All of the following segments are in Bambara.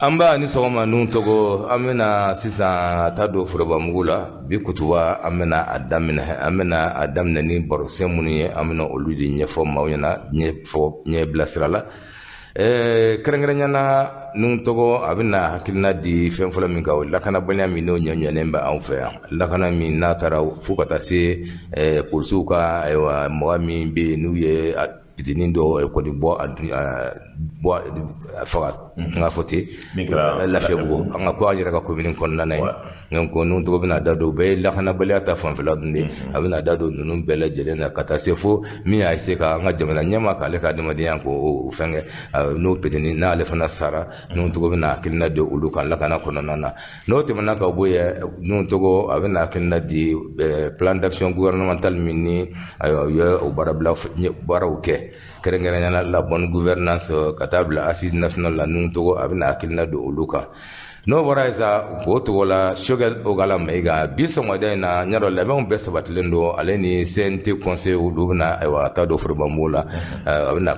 An ba ni sɔgɔma ninnu tɔgɔ. An bɛna sisan ta don forobamugu la. Bi kutuba, an bɛna a daminɛ, an bɛna a daminɛ ni barosen minnu ye, an bɛna olu de ɲɛfɔ maaw ɲɛna, ɲɛfɔ ɲɛ bilasira la. Kɛrɛnkɛrɛnya na, ninnu tɔgɔ, a bɛna hakilina di fɛn fɔlɔ min kan, o lakanabaliya min n'o ɲɛɲɛnen bɛ anw fɛ yan, lakana min n'a taara fo ka taa se polisiw ka, ayiwa, mɔgɔ min bɛ yen n'u ye pitinin dɔ kɔni bɔ a bɔ a faga, n k'a fɔ ten, Lafiyabugu, an ka ko an yɛrɛ ka commune kɔnɔna na yen. Donc ninnu tɔgɔ bɛna da don, o bɛɛ ye lakanabaliya ta fanfɛla dun de. A bɛna da don ninnu bɛɛ lajɛlen na ka taa se fo min y'a se ka an ka jamana ɲɛma k'ale ka adamadenya k'o fɛn kɛ, n'o pitinin n'ale fana sara. Ninnu tɔgɔ bɛna hakilina di olu kan lakana kɔnɔna na. N'o tɛmɛna ka bɔ yen, ninnu tɔgɔ, a bɛna hakilina di plan d'action gouvernemental min ni, ayiwa, u ye o baarabila baaraw kɛ, kɛrɛnkɛrɛnnenya la la bonne gouvernance, ka taa bila assise nationale la. Ninnu tɔgɔ, a bɛna hakilina don olu kan. N'o bɔra yen sa, o tɔgɔ la Choguel Kokalla Maïga, bi sɔgɔmada in na, n y'a dɔn labɛnw bɛɛ sabatilen don. Ale ni CNT conseil, olu bɛna, ayiwa, taa don forobamugu la. A bɛna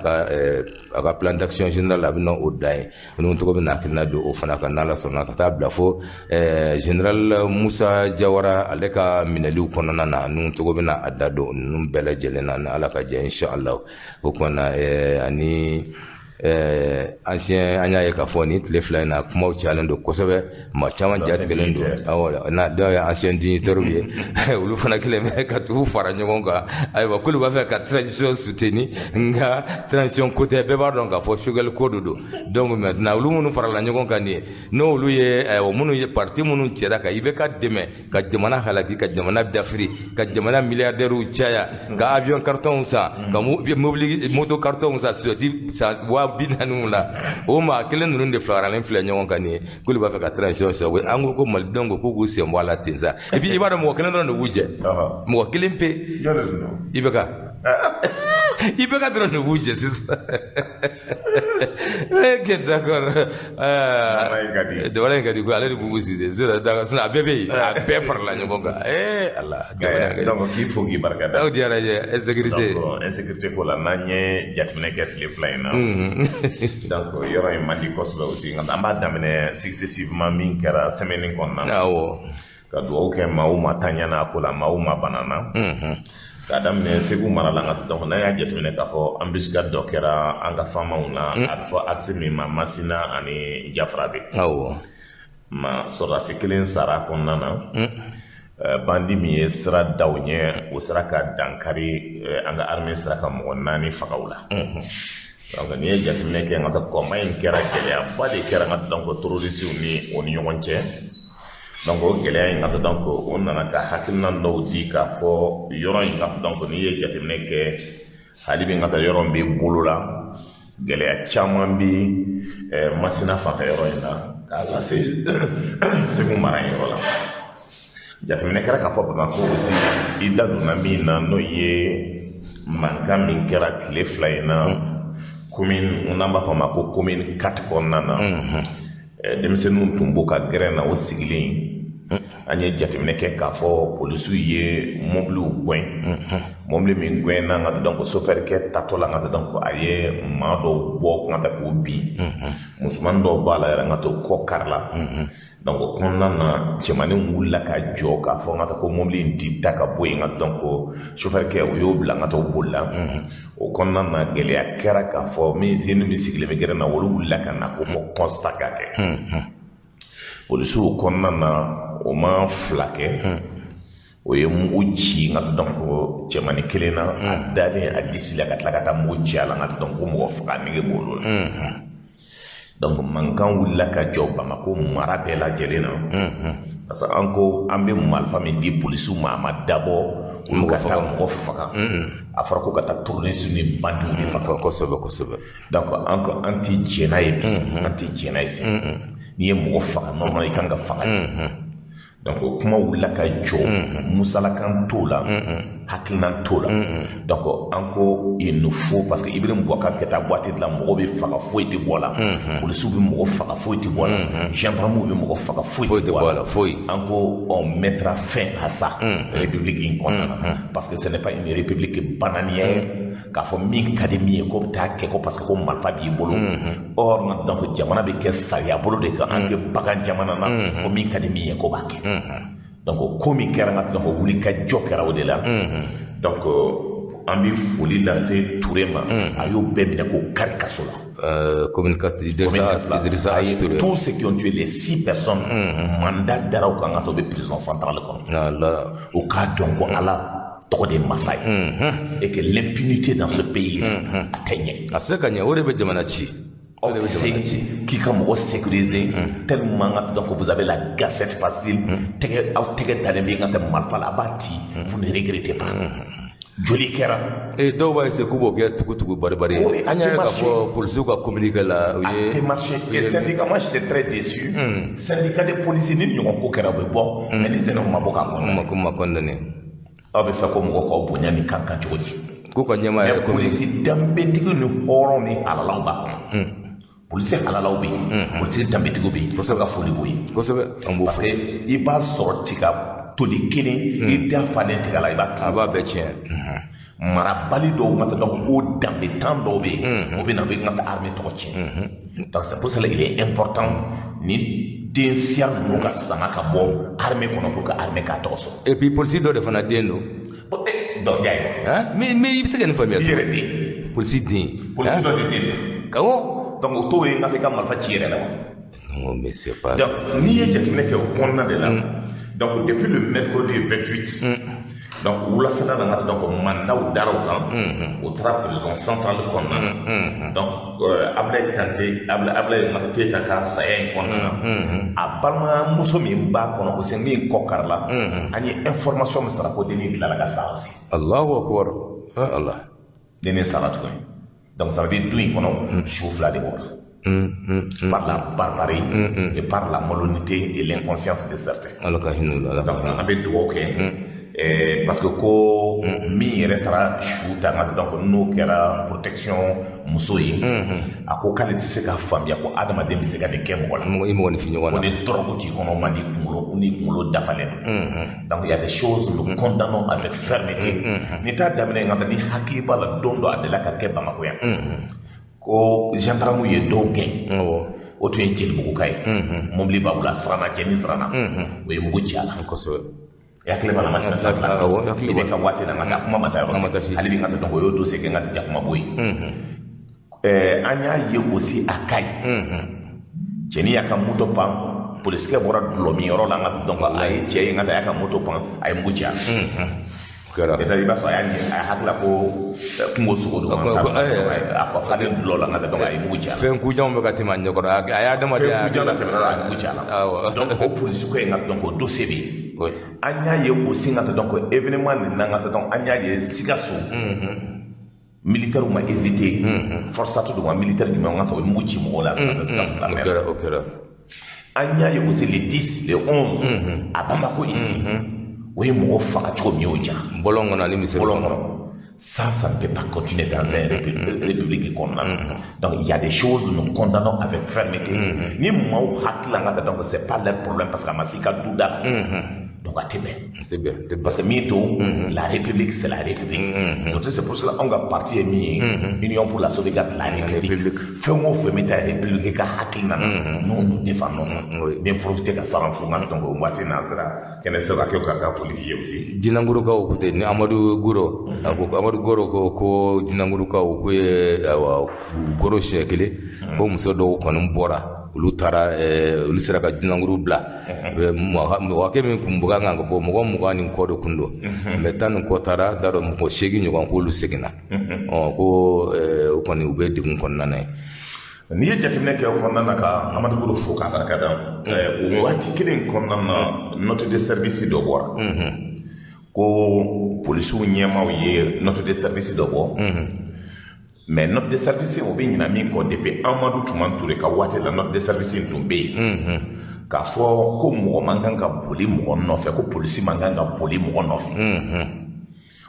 a ka plan d'action général, a bɛna o da yen. Ninnu tɔgɔ bɛna hakilina don o fana kan, n'Ala sɔnna, ka taa bila fo général Musa Jawara, ale ka minɛliw kɔnɔna na. Ninnu tɔgɔ bɛna a da don ninnu bɛɛ lajɛlen na, ni Ala ka jɛ, inshallah. O kumana na, ani ancien, an y'a ye k'a fɔ nin tile 2 in na, kumaw cayalen don kosɛbɛ, maa caman jatigɛlen don. Awɔ, na dɔw ye ancien dignitaire ye, olu fana kɛlen bɛ ka tugu fara ɲɔgɔn kan. Ayiwa, k'olu b'a fɛ ka transition soutenir, nka transition ko tɛ, bɛɛ b'a dɔn k'a fɔ Choguel ko de don. Donc maintenant, olu minnu farala ɲɔgɔn kan nin ye, n'olu ye, ayiwa, minnu ye parti minnu cɛra ka IBK dɛmɛ ka jamana halaki, ka jamana dafiri, ka jamana milliardaires caya, ka avion carton san, ka mobili moto carton san, surati san 40 000 la, o maa kelen ninnu de faralen filɛ ɲɔgɔn kan nin ye, k'olu b'a fɛ ka transition sɔrɔ. An ko malidenw ko k'u k'u sen bɔ a la ten sa. Et puis i b'a dɔn, mɔgɔ kelen dɔrɔn de b'u jɛ, mɔgɔ kelen pe, IBK dɔrɔn de b'u jɛ sisan. Ok, d'accord, jamana in ka di ko ale de b'u sise sinon, d'accord, sinon a bɛɛ bɛ yen, a bɛɛ farala ɲɔgɔn kan. Ala, jamana in ka di. Donc k'i fo k'i barika da. Aw diyara n ye. Insécurité. Donc insécurité ko la, n'an ye jateminɛ kɛ tile 2 in na, donc yɔrɔ in man di kosɛbɛ aussi, nka an b'a daminɛ successivement min kɛra semaine kɔnɔna na. Ka dugawu kɛ maa o maa taɲana a ko la, maa o maa banana. K'a daminɛ Segu mara la, nka donc n'an y'a jateminɛ k'a fɔ embuscade dɔ kɛra an ka faamaw na, a bɛ fɔ axe min ma Masina ani Jafarabe. Ma sɔrɔdasi kelen sara a kɔnɔna na. Bandi min ye sira da u ɲɛ, o sera ka dankari an ka armée sera ka mɔgɔ naani faga o la. Donc n'i ye jateminɛ kɛ, n ka kɔma in kɛra gɛlɛyaba de kɛra n ka donc terroriste ni o ni ɲɔgɔn cɛ. Donc o gɛlɛya in ka donc o nana ka hakilina dɔw di k'a fɔ yɔrɔ in ka donc n'i ye jateminɛ kɛ hali bi, n ka taa yɔrɔ min bɛ bolo la, gɛlɛya caman bɛ Masina fanfɛ yɔrɔ in na k'a lase Segu mara yɔrɔ la. Jateminɛ kɛra k'a fɔ Bamakɔ aussi, i da donna min na, n'o ye mankan min kɛra tile 2 in na commune n'an b'a fɔ a ma ko commune 4 kɔnɔna na. Denmisɛnninw tun b'u ka gɛrɛn na, o sigilen, an ye jateminɛ kɛ k'a fɔ polisiw ye mɔbiliw gɛn. Mɔbili min gɛnna, n ka donc sofɛrikɛ tatɔ la, n ka donc a ye maa dɔw bɔ n ka taa k'u bin, musomanin dɔw b'a la yɛrɛ, n ka to kɔ kari la. Donc o kɔnɔna na, cɛmanin wulila ka jɔ k'a fɔ n ka taa ko mɔbili in ti ta ka bɔ yen. N ka donc sofɛrikɛ, o y'o bila, n ka taa o bolila. O kɔnɔna na, gɛlɛya kɛra k'a fɔ min jeunes min sigilen bɛ gɛrɛn na, olu wulila ka na ko fɔ constat ka kɛ. Polisiw kɔnɔna na, o ma fila kɛ, o ye mugu ci n ka donc cɛmanin kelen na, a dalen a disi la, ka tila ka taa mugu ci a la, n ka donc ko mɔgɔ faga nege b'olu la. Donc mankan wulila ka jɔ Bamako mara bɛɛ lajɛlen na, parce que an ko an bɛ marifa min di polisiw ma, a ma dabɔ olu ka taa mɔgɔ faga. A fɔra ko ka taa terroriste ni bandiw de faga. Kosɛbɛ kosɛbɛ. Donc an ko an ti jɛn n'a ye bi, an ti jɛn n'a ye sini. N'i ye mɔgɔ faga, normalement i kan ka faga. Donc o kuma wulila ka jɔ, musalakan t'o la. Hakilina t'o la. Donc an ko il nous faut, parce que Ibrahim Boubacar Keïta waati de la, mɔgɔ bɛ faga foyi tɛ bɔ la, polisiw bɛ mɔgɔ faga foyi tɛ bɔ la, gendarmew bɛ mɔgɔ faga foyi tɛ bɔ la, foyi. An ko on mettra fin à ça république in kɔnɔna na, parce que ce n'est pas une république bananière k'a fɔ min ka di min ye ko bɛ taa kɛ ko parce que ko marifa b'i bolo. Or donc jamana bɛ kɛ sariya bolo de kan, an tɛ bagan jamana na ko min ka di min ye ko b'a kɛ. Donc ko min kɛra n ka, donc wuli ka jɔ kɛra o de la. Donc an bɛ foli lase Touré ma, a y'o bɛɛ minɛ k'o kari kaso la. Commune 4, Idrissa H. Touré. Tous ceux qui ont tué les 6 personnes, mandat dara u kan ka taa u bɛ prison centrale kɔnɔ. O k'a dɔn ko Ala tɔgɔ de ye masa ye. Et que l'impunité dans ce pays a tɛ ɲɛ. A se ka ɲɛ, o de bɛ jamana ci. Aw tɛ se k'i ka mɔgɔ sécuriser tellement donc vous avez la gâchette facile. Tɛgɛ aw tɛgɛ dalen bɛ n ka tɛ marifa la, a b'a ci, vous ne regrettez pas. Joli kɛra. Ee, dɔw b'a essayer k'u b'o kɛ tugu-tugu bari-bari ye. An y'a ye k'a fɔ polisiw ka communiqué la, u ye. A tɛ marché. Et syndicat, moi j'étais très déçu. Syndicat des policiers ni ɲɔgɔn ko kɛra, u bɛ bɔ, mais ni sɛnɛ ma bɔ k'a kɔnɔ. Ma condamné. Aw bɛ fɛ ko mɔgɔ k'aw bonya ni kan kan cogo di? K'u ka ɲɛmaa yɛrɛ. Polisi danbetigiw ni hɔrɔnw ni halalaw b'a kɔnɔ. Polisi halalaw bɛ yen, polisi danbetigiw bɛ yen. Kosɛbɛ, ka foli b'o ye. Kosɛbɛ, an b'o fɔ. Parce que i b'a sɔrɔ tiga toli kelen, i da falen tiga la, i b'a a b'a bɛɛ tiɲɛ. Marabali dɔw ma taa, donc o danbetan dɔw bɛ yen, o bɛ na, o bɛ n ka armée tɔgɔ tiɲɛ. Donc c'est pour cela il est important ni den siya ninnu ka sama ka bɔ armée kɔnɔ pour que armée k'a tɔgɔ sɔrɔ. Et puis polisi dɔ de fana den don. Donc y'a ye. Mais i bɛ se ka nin faamuya. I yɛrɛ den. Polisi den. Polisi dɔ de den don. Awɔ. Donc o t'o ye n ka i ka marifa ci yɛrɛ la wa. Non, mais c'est pas. Donc n'i ye jateminɛ kɛ o kɔnɔna de la. Donc depuis le mercredi 28. Donc wulafɛla nana, donc mandaw dara o kan. O taara prison centrale kɔnɔna na. Donc Ablaye Kante, Ablaye Keita ka saya in kɔnɔna na, a balimamuso min b'a kɔnɔ ko min kɔ karila, an ye information min sara ko dennin tilala ka sa aussi. Allahu akbar, Allah. Dennin sara tuguni. Donc ça veut dire du in kɔnɔ su fila de bɔra. Par la barbarie et par la malhonnêteté et l'inconscience de certains. Ala ka hinɛ u la. Donc an bɛ dugawu kɛ. Parce que ko min yɛrɛ taara su ta n ka, donc n'o kɛra protection muso ye, a ko k'ale tɛ se k'a faamuya ko adamaden bɛ se ka nin kɛ mɔgɔ la. I mɔgɔninfin ɲɔgɔn na. Ko ni dɔrɔgu t'i kɔnɔ, ma ni kunkolo ni kunkolo dafalen don. Donc il y a des choses nous condamnons avec fermeté. Ni t'a daminɛ n ka, ni hakili b'a la, don dɔ a delila ka kɛ Bamakɔ yan. Ko gendarme ye dɔw gɛn. O tun ye Jelibuguka ye. Mobili b'a bolo, a siranna, cɛnin siranna. O ye mugu ci a la. Kosɛbɛ. I hakili b'a la, ma tɛmɛ san fila kan. I bɛ ka waati la, n ka taa kuma ma taa yɔrɔ si. Ale bɛ n ka taa, donc o y'o dossier kɛ n ka jakuma bɔ yen. An y'a ye aussi a Kayi. Cɛnin y'a ka moto pan, polisikɛ bɔra dulɔ min yɔrɔ la, n ka donc a ye cɛ ye, n ka taa a y'a ka moto pan, a ye mugu ci a la. Peut-être i b'a sɔrɔ a y'a ɲɛ, a hakili la ko kungo sogo don. A ko falen dulɔ la, n ka taa donc a ye mugu ci a la. Fɛn kujanw bɛ ka tɛmɛ a ɲɛkɔrɔ, a y'a adamadenya. Fɛn kujan tɛmɛna a ye mugu ci a la. Donc o polisikɛ in ka, donc o dossier bɛ yen. An y'a ye aussi n ka taa, donc événement nin na, n ka taa, donc an y'a ye Sikaso. Militaire ma hésité. Force don wa militaire jumɛn, n ka taa o ye mugu ci mɔgɔw la. O kɛra, o kɛra. An y'a ye aussi le 10, le 11 à Bamako ici. O ye mɔgɔ faga cogo min y'o ja. Bɔlɔn kɔnɔ ani misiri kɔnɔ. Ça ne peut pas continuer dans une république kɔnɔna na. Donc il y a des choses nous condamnons avec fermeté. Ni maaw hakili la n ka taa, donc c'est pas leur problème parce que a ma s'i ka du da la. Donc a tɛ bɛn. C'est bien. Parce que min to la république, c'est la république. Donc c'est pour cela anw ka parti ye min ye, Union pour la sauvegarde de la république. Fɛn o fɛn bɛ taa république ka hakilina na, nous nous défendons ça. N bɛ profiter ka saran fo n ka, donc o waati n'a sera kɛnɛ sera kɛ ka foli k'i ye aussi. Jinangurukaw ko ten ni Amadu Goro, a ko Amadu Goro ko Jinangurukaw ko ye ayiwa goro siɲɛ kelen, ko muso dɔw kɔni bɔra, olu taara, olu sera ka jinanguru bila. Mɔgɔ hakɛ min kun bɛ kan ka bɔ, mɔgɔ 20 ni kɔ de kun don, mais 10 ni kɔ taara, n t'a dɔn mɔgɔ 8 ɲɔgɔn k'olu seginna. Ko o kɔni u bɛ degun kɔnɔna na ye. N'i ye jateminɛ kɛ o kɔnɔna na, ka Amadu Goro fo k'a barika da, o waati kelen kɔnɔna na, note de service dɔ bɔra. Ko polisiw ɲɛmaaw ye note de service dɔ bɔ. Mais note de service o bɛ ɲina min kɔ, depuis Amadu Tumani Ture ka waati la, note de service in tun bɛ yen. K'a fɔ ko mɔgɔ man kan ka boli mɔgɔ nɔfɛ, ko polisi man kan ka boli mɔgɔ nɔfɛ.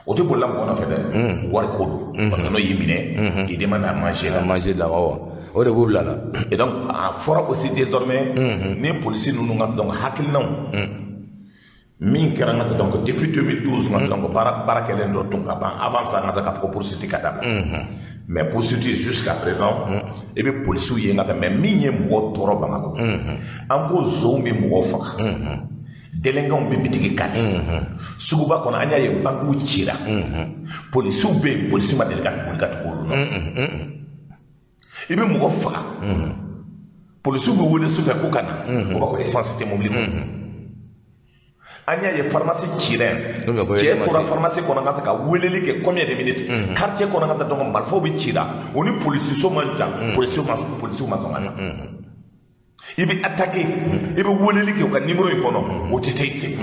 O tɛ bolila mɔgɔ nɔfɛ dɛ, wari ko don, parce que n'o y'i minɛ, il demande à manger la. À manger la, awɔ, o de b'u bila la. Et donc a fɔra aussi désormais ni polisi ninnu ka donc hakilinaw min kɛra n ka donc depuis 2012 n ka donc baara kɛlen dɔ tun ka ban avant ça, n ka k'a fɔ ko poursuite ka dabila, mais poursuite jusqu'à présent i bɛ polisiw ye n ka mais min ye mɔgɔ tɔɔrɔ Bamakɔ, an ko zonw bɛ mɔgɔ faga, délinquants bɛ bitigi kari suguba kɔnɔ, an y'a ye bankiw cira, polisiw bɛ yen, polisiw ma deli ka boli ka tugu olu nɔfɛ. I bɛ mɔgɔ faga, polisiw bɛ wele sufɛ k'u ka na, u b'a fɔ essence tɛ mobili kɔnɔ. An y'a ye pharmacie cira yan, cɛ tora pharmacie kɔnɔ ka taa ka weleli kɛ combien de minutes, quartier kɔnɔ ka taa, donc marifaw bɛ cira, o ni polisiso man jan, polisiw ma sɔn ka na. I bɛ attaquer, i bɛ weleli kɛ u ka numéro in kɔnɔ, o tɛ taa i segu,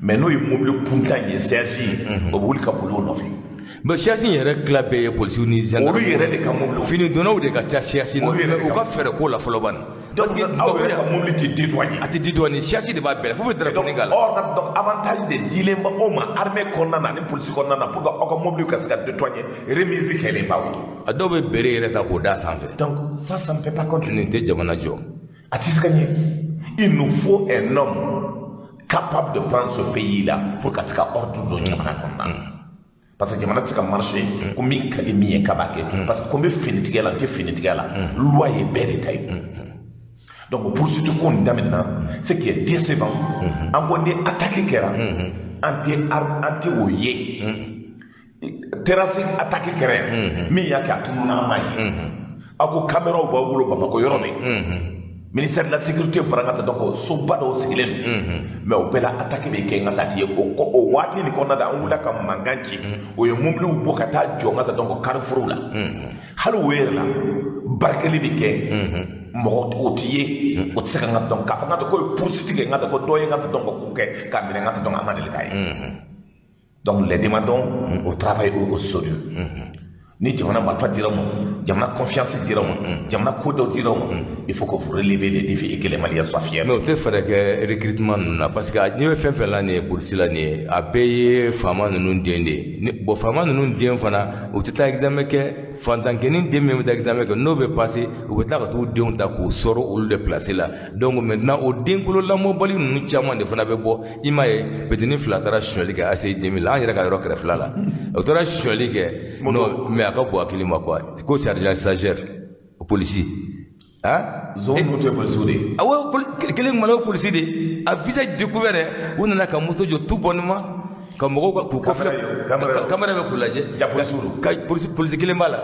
mais n'o ye mobili kuntan ye, CH ye, o bɛ wuli ka boli o nɔfɛ. Mais CH in yɛrɛ tila bɛɛ ye polisiw ni gendarmes, olu yɛrɛ de ka mobili, fini donnaw de ka ca CH in na, u ka fɛɛrɛ ko la fɔlɔ bani. Parce que aw yɛrɛ ka mobili tɛ dédouaner, a tɛ dédouaner, CH de b'a bɛɛ la, fo bɛ drapeau k'a la. Or donc avantage de dilen bɛ aw ma armée kɔnɔna na ni polisi kɔnɔna na pour que aw ka mobili ka se ka dédouaner, remise kɛlen b'aw ye. A dɔw bɛ bere yɛrɛ ta k'o d'a sanfɛ. Donc ça, ça ne peut pas continuer. Nin tɛ jamana jɔ. A tɛ se ka ɲɛ. Il nous faut un homme capable de prendre ce pays-là pour ka se ka ordre don jamana kɔnɔna na. Parce que jamana tɛ se ka marcher ko min ka di min ye k'a b'a kɛ, parce que ko n bɛ finitigiya la, n tɛ finitigiya la, loi ye bɛɛ de ta ye. Donc poursuite ko nin daminɛna, ce qui est décevant, an ko ni attaque kɛra, an tɛ o ye. Terrasse attaque kɛra yan, min y'a kɛ a tununna, an m'a ye. Aw ko caméraw b'aw bolo Bamakɔ yɔrɔ min, ministère de la sécurité bɔra n ka taa, donc soba dɔw sigilen don, mais o bɛɛ la attaque bɛ kɛ n ka taa ti ye. O waati nin kɔnɔna la, an wulila ka mankan ci, o ye mobiliw bɔ ka taa jɔ n ka taa donc carrefour la, hali o yɛrɛ la barikali bɛ kɛ, mɔgɔ o ti ye, o tɛ se ka n ka dɔn k'a fɔ n ka taa ko ye poursuite kɛ n ka taa ko dɔ ye n ka taa dɔn k'o kɛ k'a minɛ n ka taa dɔn, an ma deli k'a ye. Donc les demandons au travail au sérieux. Ni jamana marifa dira ma, jamana confiance dira ma, jamana ko dɔw dira ma, il faut que vous relevez les défis et que les Maliens soient fiers. Mais o tɛ fɛɛrɛ kɛ recrutement ninnu na, parce que n'i bɛ fɛn fɛn la nin ye, polisi la nin ye, a bɛɛ ye faama ninnu den de ye. Bon, faama ninnu den fana, u tɛ taa examen kɛ, fantankenin den min bɛ taa examen kɛ n'o bɛ passer, u bɛ taa ka t'u denw ta k'u sɔrɔ olu de place la. Donc maintenant o denkolo lamɔbali ninnu caman de fana bɛ bɔ. I m'a ye petini fila taara sonyali kɛ ACI 2000 la, an yɛrɛ ka yɔrɔ kɛrɛfɛla la, o taara sonyali kɛ, non mais a ka bon hakili ma quoi, ko sergent stagiaire polisi, hein, zone ninnu tɛ polisiw de ye. Awɔ, kelen kun o polisi de, a visage découvert dɛ, u nana ka moto jɔ tout bonnement, ka mɔgɔw k'u kɔfilɛ, caméra bɛ k'u lajɛ, ka polisi kelen b'a la,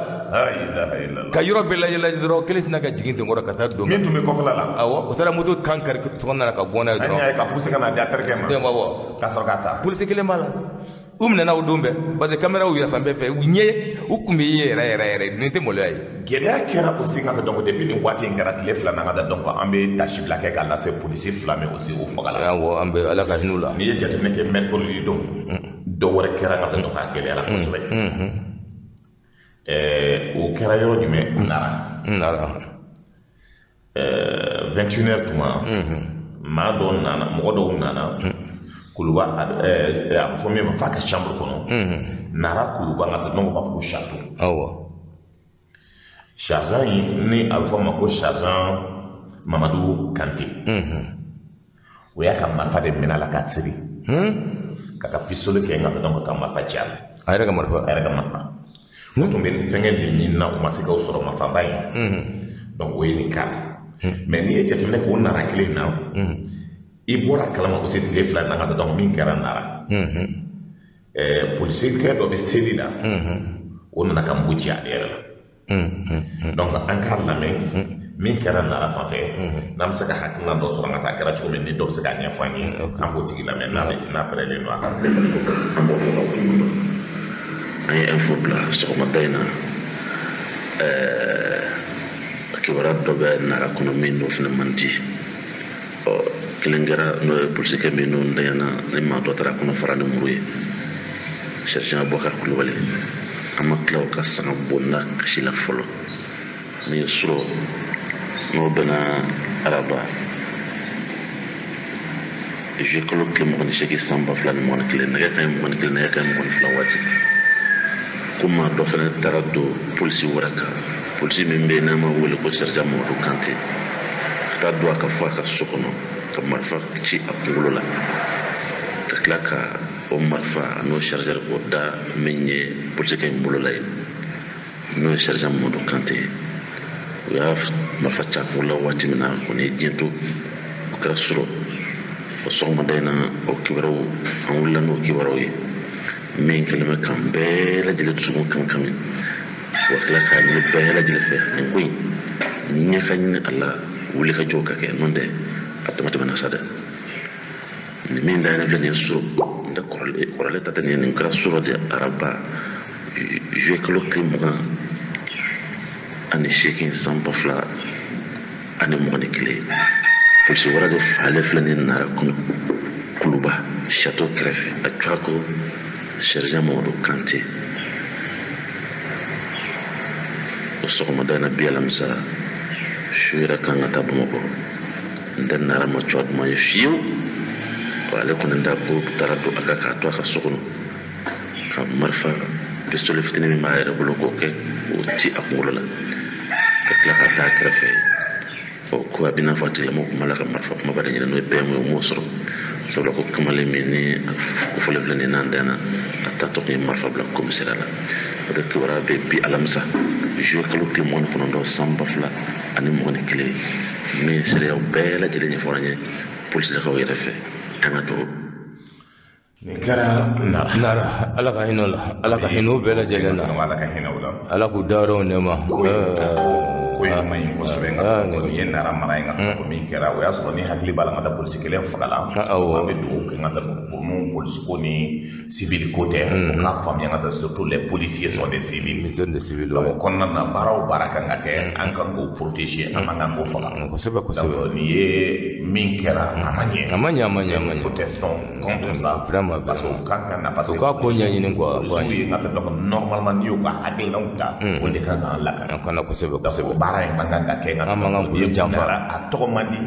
ka yɔrɔ bɛɛ lajɛ lajɛ dɔrɔn, kelen tɛna ka jigin ten kɔrɔ ka taa don. Min tun bɛ kɔfɛla la. Awɔ, o taara moto kan kari sokɔnɔ nana ka bɔ n'a ye dɔrɔn. An y'a ye ka polisi ka na di a terikɛ ma. Awɔ. Ka sɔrɔ ka taa. Polisi kelen b'a la. U minɛna o don bɛɛ, parce que caméraw yɛrɛ fan bɛɛ fɛ, u ɲɛ u kun bɛ ye yɛrɛ yɛrɛ yɛrɛ, nin tɛ maloya ye. Gɛlɛya kɛra aussi ka taa donc depuis nin waati in kɛra tile 2 na ka taa donc an bɛ tasibila kɛ k'a lase polisi 2 min aussi o fagala. Awɔ, an bɛ Ala ka hinɛ u la. N'i ye jateminɛ kɛ mercredi don, dɔ wɛrɛ kɛra ka taa donc a gɛlɛyara kosɛbɛ. O kɛra yɔrɔ jumɛn? Nara. Nara. 21h tuma, maa dɔw nana, mɔgɔ dɔw nana. Kuluba a bɛ fɔ min ma f'a ka chambre kɔnɔ. Nara Kuluba n ka taa donc u b'a fɔ ko château. Awɔ. Sergent in ni a bɛ fɔ a ma ko sergent Mamadu Kante. O y'a ka marifa de minɛ a la ka siri. K'a ka pistolet kɛ n ka taa donc ka marifa ci a la. A yɛrɛ ka marifa. A yɛrɛ ka marifa. O tun bɛ fɛnkɛ de ɲini na, u ma se k'o sɔrɔ marifaba in. Donc o ye nin k'a la. Mais n'i ye jateminɛ kɛ o Nara kelen in na, i bɔra kalama aussi tile 2 na ka taa donc min kɛra Nara. Polisikɛ dɔ bɛ seli la, o nana ka mugu ci ale yɛrɛ la. Donc an k'a lamɛn min kɛra Nara fan fɛ, n'an bɛ se ka hakilina dɔ sɔrɔ an ka taa a kɛra cogo min, ni dɔ bɛ se k'a ɲɛfɔ an ye, an b'o tigi lamɛn n'a pɛrɛlen don a kan. An b'o fɔ ka waleɲuman dɔn. An ye info bila sɔgɔmada in na, kibaruya dɔ bɛ Nara kɔnɔ min n'o fana man di. Ɔ kelen kɛra n'o ye polisikɛ min n'o ntanyana ni maa dɔ taara kɔnɔ fara ni muru ye, sergent Abubakar Kulubali. An ma tila o ka sanga bonda kasi la fɔlɔ min ye surɔ n'o bɛnna araba Juillet kalo tile 28 san 2021, nɛgɛ kanɲɛ 21, nɛgɛ kanɲɛ 22 waati, ko maa dɔ fana taara don polisi wɛrɛ kan, polisi min bɛ yen n'an b'a wele ko sergent Mamadu Kante, ka taa don a ka fɔ a ka so kɔnɔ ka marifa ci a kunkolo la, ka tila ka o marifa n'o chargeur k'o da min ye polisikɛ in bolo la yen, n'o ye sergent Mamadu Kante ye. U y'a marifa ci a kunkolo la waati min na, kɔni ye diɲɛ to, o kɛra surɔ. O sɔgɔmada in na, o kibaruyaw, an wulila n'o kibaruyaw ye min kɛlen bɛ k'an bɛɛ lajɛlen dusukun kami kami, wa tila k'a ɲini bɛɛ lajɛlen fɛ nin ko in ɲɛ ka ɲini a la, wuli ka jɔ ka kɛ, n'o tɛ a dama tɛmɛna sa dɛ. Nin min dayɛlɛ filɛ nin ye surɔ, n tɛ kɔrɔlen ta tɛ nin ye, nin kɛra surɔ de araba juillet kalo tile 28 san 2021. Polisi wɛrɛ de falen filɛ nin ye Nara kɔnɔ, Kuluba château kɛrɛfɛ, a tɔgɔ ko sergent Mamadu Kante. O sɔgɔmada in na bi alamisa, su yɛrɛ kan ka taa Bamakɔ, n tɛ Nara ma cogoya duman ye fiyewu. Ale kɔni da ko taara don a kan k'a to a ka so kɔnɔ, ka marifa pistolet fitinin min b'a yɛrɛ bolo k'o kɛ k'o ci a kunkolo la, ka tila ka taa kɛrɛfɛ. O ko a bɛ n'a fɔ a tigilamɔgɔ kun b'a la ka marifa kumaba de ɲini, n'o ye bɛn ye, o m'o sɔrɔ, sabula ko kamalen min ni a kofɔlen filɛ nin ye n'an danna, a taatɔ kun ye marifa bila commissariat la. O de kibaruya bɛ bi alamisa juillet kalo tile 29 san 2021, min seereyaw bɛɛ lajɛlen ɲɛfɔra an ye polisilakaw yɛrɛ fɛ. An ka dugawu. Nin kɛra Nara. Nara, Ala ka hinɛ o la, Ala ka hinɛ u bɛɛ lajɛlen na. Ala ka hinɛ u la. Ala k'u dayɔrɔw nɛɛma. Ko in ma ɲi kosɛbɛ, nka nin ye Nara mara ye, nka ko min kɛra, o y'a sɔrɔ ni hakili b'a la, n ka taa polisi kelen fagala. An bɛ dugawu kɛ, n ka taa ninnu polisi ko ni civil ko tɛ, o k'a faamuya, n ka taa surtout les policiers sont des civils. Sont des civils. Donc o kɔnɔna na, baara o baara kan ka kɛ, an kan k'o protéger, an man kan k'o faga. Kosɛbɛ kosɛbɛ. Donc nin ye min kɛra, a ma ɲɛ. A ma ɲɛ, a ma ɲɛ, a ma ɲɛ. Protestons contre ça. Vraiment. Parce que o kan ka na, parce que u k'a ko ɲɛɲini quoi. Polisiw ye, n ka taa donc normalement n'i y'u ka hakilinaw ta, o de kan k'an lakana. An kana, kosɛbɛ kosɛbɛ. Baara in man kan ka kɛ. An man kan k'olu janfa. A tɔgɔ man di.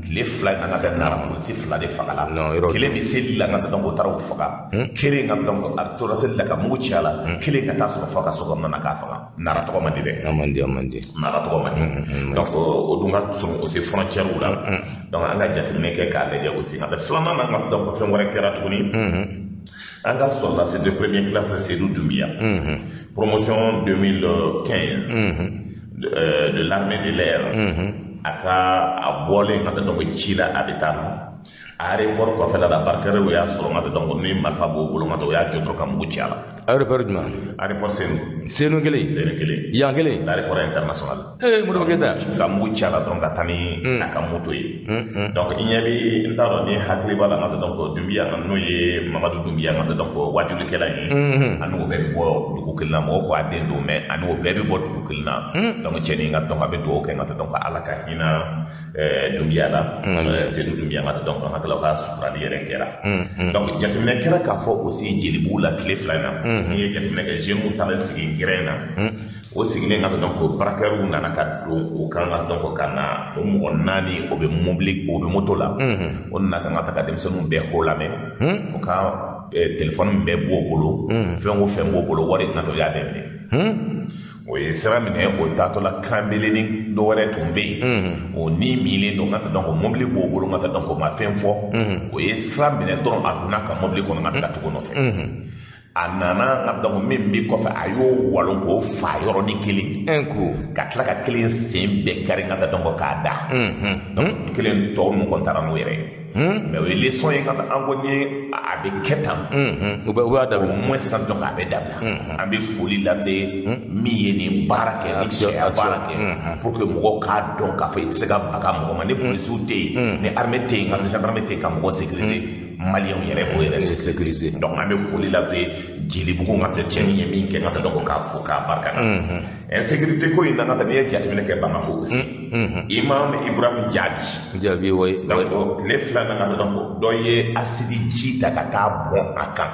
Tile 2 in, an ka taa Nara, polisi 2 de fagala. Non, yɔrɔ kelen bɛ seli la, n ka taa donc o taara o faga. Kelen ka donc a tora seli la ka mugu ci a la. Kelen ka taa sɔrɔ fo a ka so kɔnɔna na k'a faga. Nara tɔgɔ man di dɛ. A man di, a man di. Nara tɔgɔ man di. Donc o dun ka surun aussi frontière la. Donc an ka jateminɛ kɛ k'a lajɛ aussi. Nka filanan na, donc fɛn wɛrɛ kɛra tuguni. An ka sɔrɔdasi de première classe Seydou Doumbia, promotion 2015 de l'armée de l'air, a ka a bɔlen ka taa donc ci la, a bɛ taa aéroport kɔfɛla la, braqueurs y'a sɔrɔ, n ka taa donc ni marifa b'o bolo, n ka taa o y'a jɔ dɔrɔn ka mugu ci a la. Aéroport jumɛn? Aéroport Senu. Senu kelen? Senu kelen. Yan kelen? L'aéroport international. Ee, Modibo Keyita. Ka mugu ci a la dɔrɔn ka taa ni a ka moto ye. Donc i ɲɛ bi, n t'a dɔn ni hakili b'a la, n ka taa donc Doumbia, n'o ye Mamadu Doumbia, n ka taa donc wajulikɛla ye. Ani o bɛɛ bɛ bɔ dugu kelen na, mɔgɔw ko a den don, mais ani o bɛɛ bɛ bɔ dugu kelen na. Donc cɛnin ka donc a bɛ dugawu kɛ, n ka taa donc Ala ka hinɛ Doumbia la. Seydou Doumbia, n ka taa donc an hakili la ka suturali yɛrɛ kɛra. Donc jateminɛ kɛra k'a fɔ aussi Jelibugu la tile 2 in na. N'i ye jateminɛ kɛ, jeunes taara sigi gɛrɛn na. O sigilen, ka donc braqueurs nana ka don o kan, ka donc ka na o mɔgɔ 4, o bɛ mobili, o bɛ moto la. O nana kan ka ta ka denmisɛnninw bɛɛ ko lamɛn. O ka téléphone bɛɛ b'o bolo. Fɛn o fɛn b'o bolo, wari natɔ, o y'a bɛɛ minɛ. O ye sira minɛ, o taatɔ la kanbeleni dɔ wɛrɛ tun bɛ yen, o ni milen don, n ka taa donc mobili b'o bolo, n ka taa donc o ma fɛn fɔ. O ye sira minɛ dɔrɔn, a donna ka mobili kɔnɔ, n ka taa ka tugu nɔfɛ. A nana, n ka donc min bɛ kɔfɛ, a y'o walon k'o fa yɔrɔnin kelen. Un coup. Ka tila ka kelen sen bɛɛ kari, n ka taa donc k'a da. Donc kelen tɔw ninnu kɔni taara n'o yɛrɛ ye. Mais o ye leçon ye, ka an ko ni a bɛ kɛ tan. U bɛ u b'a dabila. Au moins ka donc a bɛ dabila. An bɛ foli lase min ye nin baara kɛ, ni cɛya baara kɛ, pour que mɔgɔw k'a dɔn k'a fɔ i tɛ se ka baga mɔgɔ ma. Ni polisiw tɛ yen, ni armée tɛ yen, ka gendarme tɛ yen ka mɔgɔ sécuriser, maliyɛnw yɛrɛ b'o yɛrɛ sécuriser. Donc an bɛ foli lase Jelibugu, ka tɛ cɛnin ye min kɛ, ka tɛ donc k'a fo k'a barika da. Insécurité ko in na ka taa n'i ye jateminɛ kɛ Bamako aussi, Imam Ibrahim Diaby. Diaby, oui. Donc tile 2 na ka taa, donc dɔ ye acide ji ta ka taa bɔn a kan.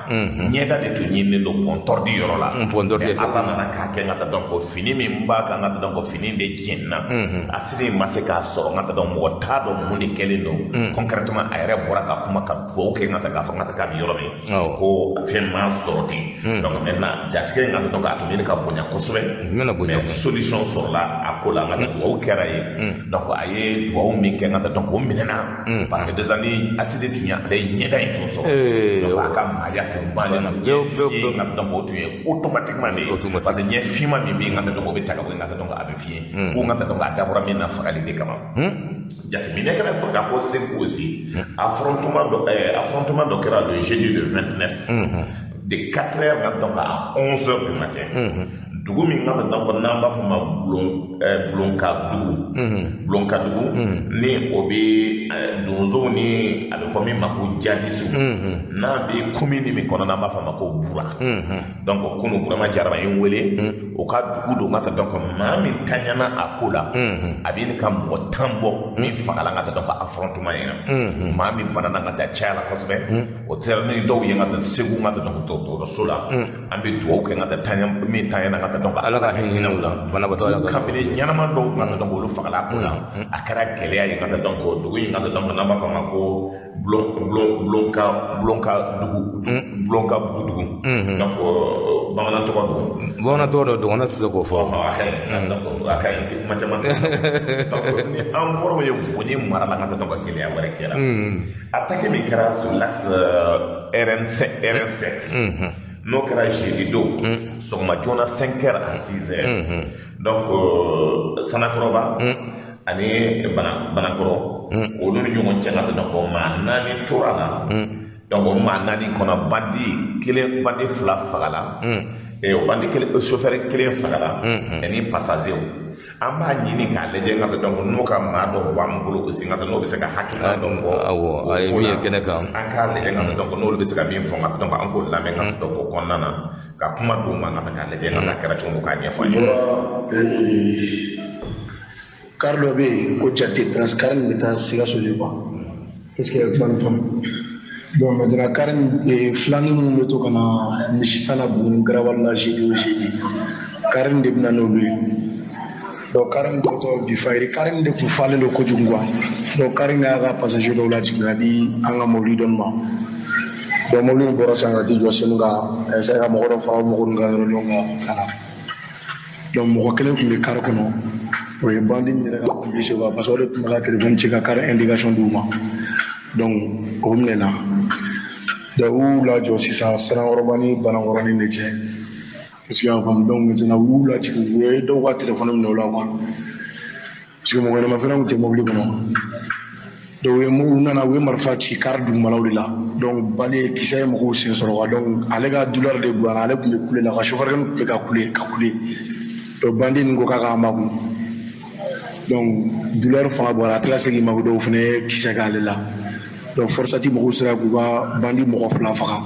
Ɲɛda de tun ɲininen don pont tordu yɔrɔ la. Pont tordu. Mais Ala nana k'a kɛ, n ka taa, donc fini min b'a kan, n ka taa, donc fini de jɛnna. Acide in ma se k'a sɔrɔ, n ka taa, donc mɔgɔ t'a dɔn mun de kɛlen don concrètement. A yɛrɛ bɔra ka kuma ka dugawu kɛ, n ka taa, k'a fɔ n ka taa k'a bɛ yɔrɔ min, ko fɛn ma sɔrɔ ten. Donc maintenant jatigɛ in, ka taa, donc a tun ɲini ka bonya kosɛbɛ. N bɛna bonya. Mais solution sɔrɔla a ko la, n ka taa, dugawu kɛra ye. Donc a ye dugawu min kɛ, n ka taa, donc o minɛna, parce que déjà ni acide tun ye ale ɲɛda in tun sɔrɔ, donc a ka maaya tun bannen don. Pewu, pewu, pewu. N ka taa, donc o tun ye automatiquement de ye, parce que ɲɛ finman min bɛ yen, n ka taa, donc o bɛ ta ka bɔ yen, n ka taa, donc a bɛ fiɲɛ ko, n ka taa, donc a dabɔra min na, fagali de kama. Jateminɛ kɛra fo k'a fɔ Segu aussi, affrontement dɔ kɛra le jeudi le 29 de 4 heures, donc à 11 heures du matin, dugu min ka donc n'an b'a fɔ ma Bulon Bulonkadugu, Bulonkadugu ni o bɛ donsow ni a bɛ fɔ min ma ko jadisiw, n'a bɛ commune min kɔnɔ n'an b'a fɔ a ma ko Bura. Donc kunu Burama Jara ye n wele, o ka dugu don, ka taa, donc maa min taɲana a ko la, a bɛ ɲini ka mɔgɔ 10 bɔ min fagala, ka taa, donc affrontement in na, maa min banana, ka taa caya la kosɛbɛ. O taara ni dɔw ye ka taa Segu, ka taa, donc dɔgɔtɔrɔso la. An bɛ dugawu kɛ, ka taa taɲa min taɲana, ka taa, donc Ala ka hinɛ u la, banabaatɔ, Ala ka kabini ɲɛnama dɔw, ka taa, donc olu fagala a ko la. A kɛra gɛlɛya ye, ka taa, donc dugu in, ka taa, donc n'an b'a fɔ a ma ko Bulon Bulon Bulonka Bulonka dugu, Bulonka dugu. Donc bamanan tɔgɔ don. Bamanan tɔgɔ dɔ don, ne tɛ se k'o fɔ. A ka ɲi, donc a ka ɲi, kuma caman. Donc ni an bɔra ye Buguni mara la, ka taa, donc gɛlɛya wɛrɛ kɛra. Attaque min kɛra sur l'axe RN5 RN7, n'o kɛra jeudi don sɔgɔma joona, 5 heures à 6 heures, donc Sanakɔrɔba ani Banakɔrɔ, olu ni ɲɔgɔn cɛ, ka taa, donc maa naani tora la. Donc o maa naani kɔnɔ, bandi kelen, bandi fila fagala, o bandi kelen, chauffeur kelen fagala ani passager. An b'a ɲini k'a lajɛ, n ka taa, donc n'o ka maa dɔ b'an bolo aussi, n ka taa, n'o bɛ se ka hakilina dɔ fɔ. Awɔ, a ye min ye kɛnɛ kan. An k'a lajɛ, n ka taa, donc n'olu bɛ se ka min fɔ, n ka taa, donc an k'o lamɛn, n ka taa, donc o kɔnɔna na ka kuma d'u ma, n ka taa, k'a lajɛ, n ka taa, a kɛra cogo min, k'a ɲɛfɔ an ye. Car dɔ bɛ yen ko Jate Trans, car nin bɛ taa Sikaso de quoi, est ce que kuma nin faamu? Bon, maintenant car nin filanin minnu bɛ to ka na misi san na Buguni garawali la jeudi o jeudi, car nin de bɛ na n'olu ye. Donc car nin tɔtɔ bi fayiri, car nin de kun falen don kojugu quoi. Donc car nin y'a ka passager dɔw lajigin ka di an ka mobili dɔ ma. Donc mobili nin bɔra sisan ka t'i jɔ Senu ka essayer ka mɔgɔ dɔ fara o mɔgɔ ninnu kan yɔrɔ dɔn ka na. Donc mɔgɔ kelen tun bɛ car kɔnɔ, o ye bandi in yɛrɛ ka complice quoi, parce que o de tun bɛ ka téléphone ci ka car indication d'u ma. Donc o minɛna. Donc u y'u lajɔ sisan Sanakɔrɔba ni Banakɔrɔnin de cɛ, parce que y'a faamu. Donc maintenant u y'u lajigin, u ye dɔw ka téléphone minɛ o la quoi, parce que mɔgɔ ɲɛnama fɛnɛ tun tɛ mobili kɔnɔ. Donc u nana, u ye marifa ci car dugumalaw de la. Donc balle ye kisɛ ye mɔgɔw sen sɔrɔ quoi. Donc ale ka douleur de bonyana, ale tun bɛ kule la, ka chauffeur tun bɛ ka kule ka kule. Donc bandi nin ko k'a k'a makun. Donc douleur fanga bɔra, a tila se k'i mako, dɔw fana ye kisɛ k'ale la. Donc forçati mɔgɔw sera k'u ka bandi mɔgɔ 2 faga.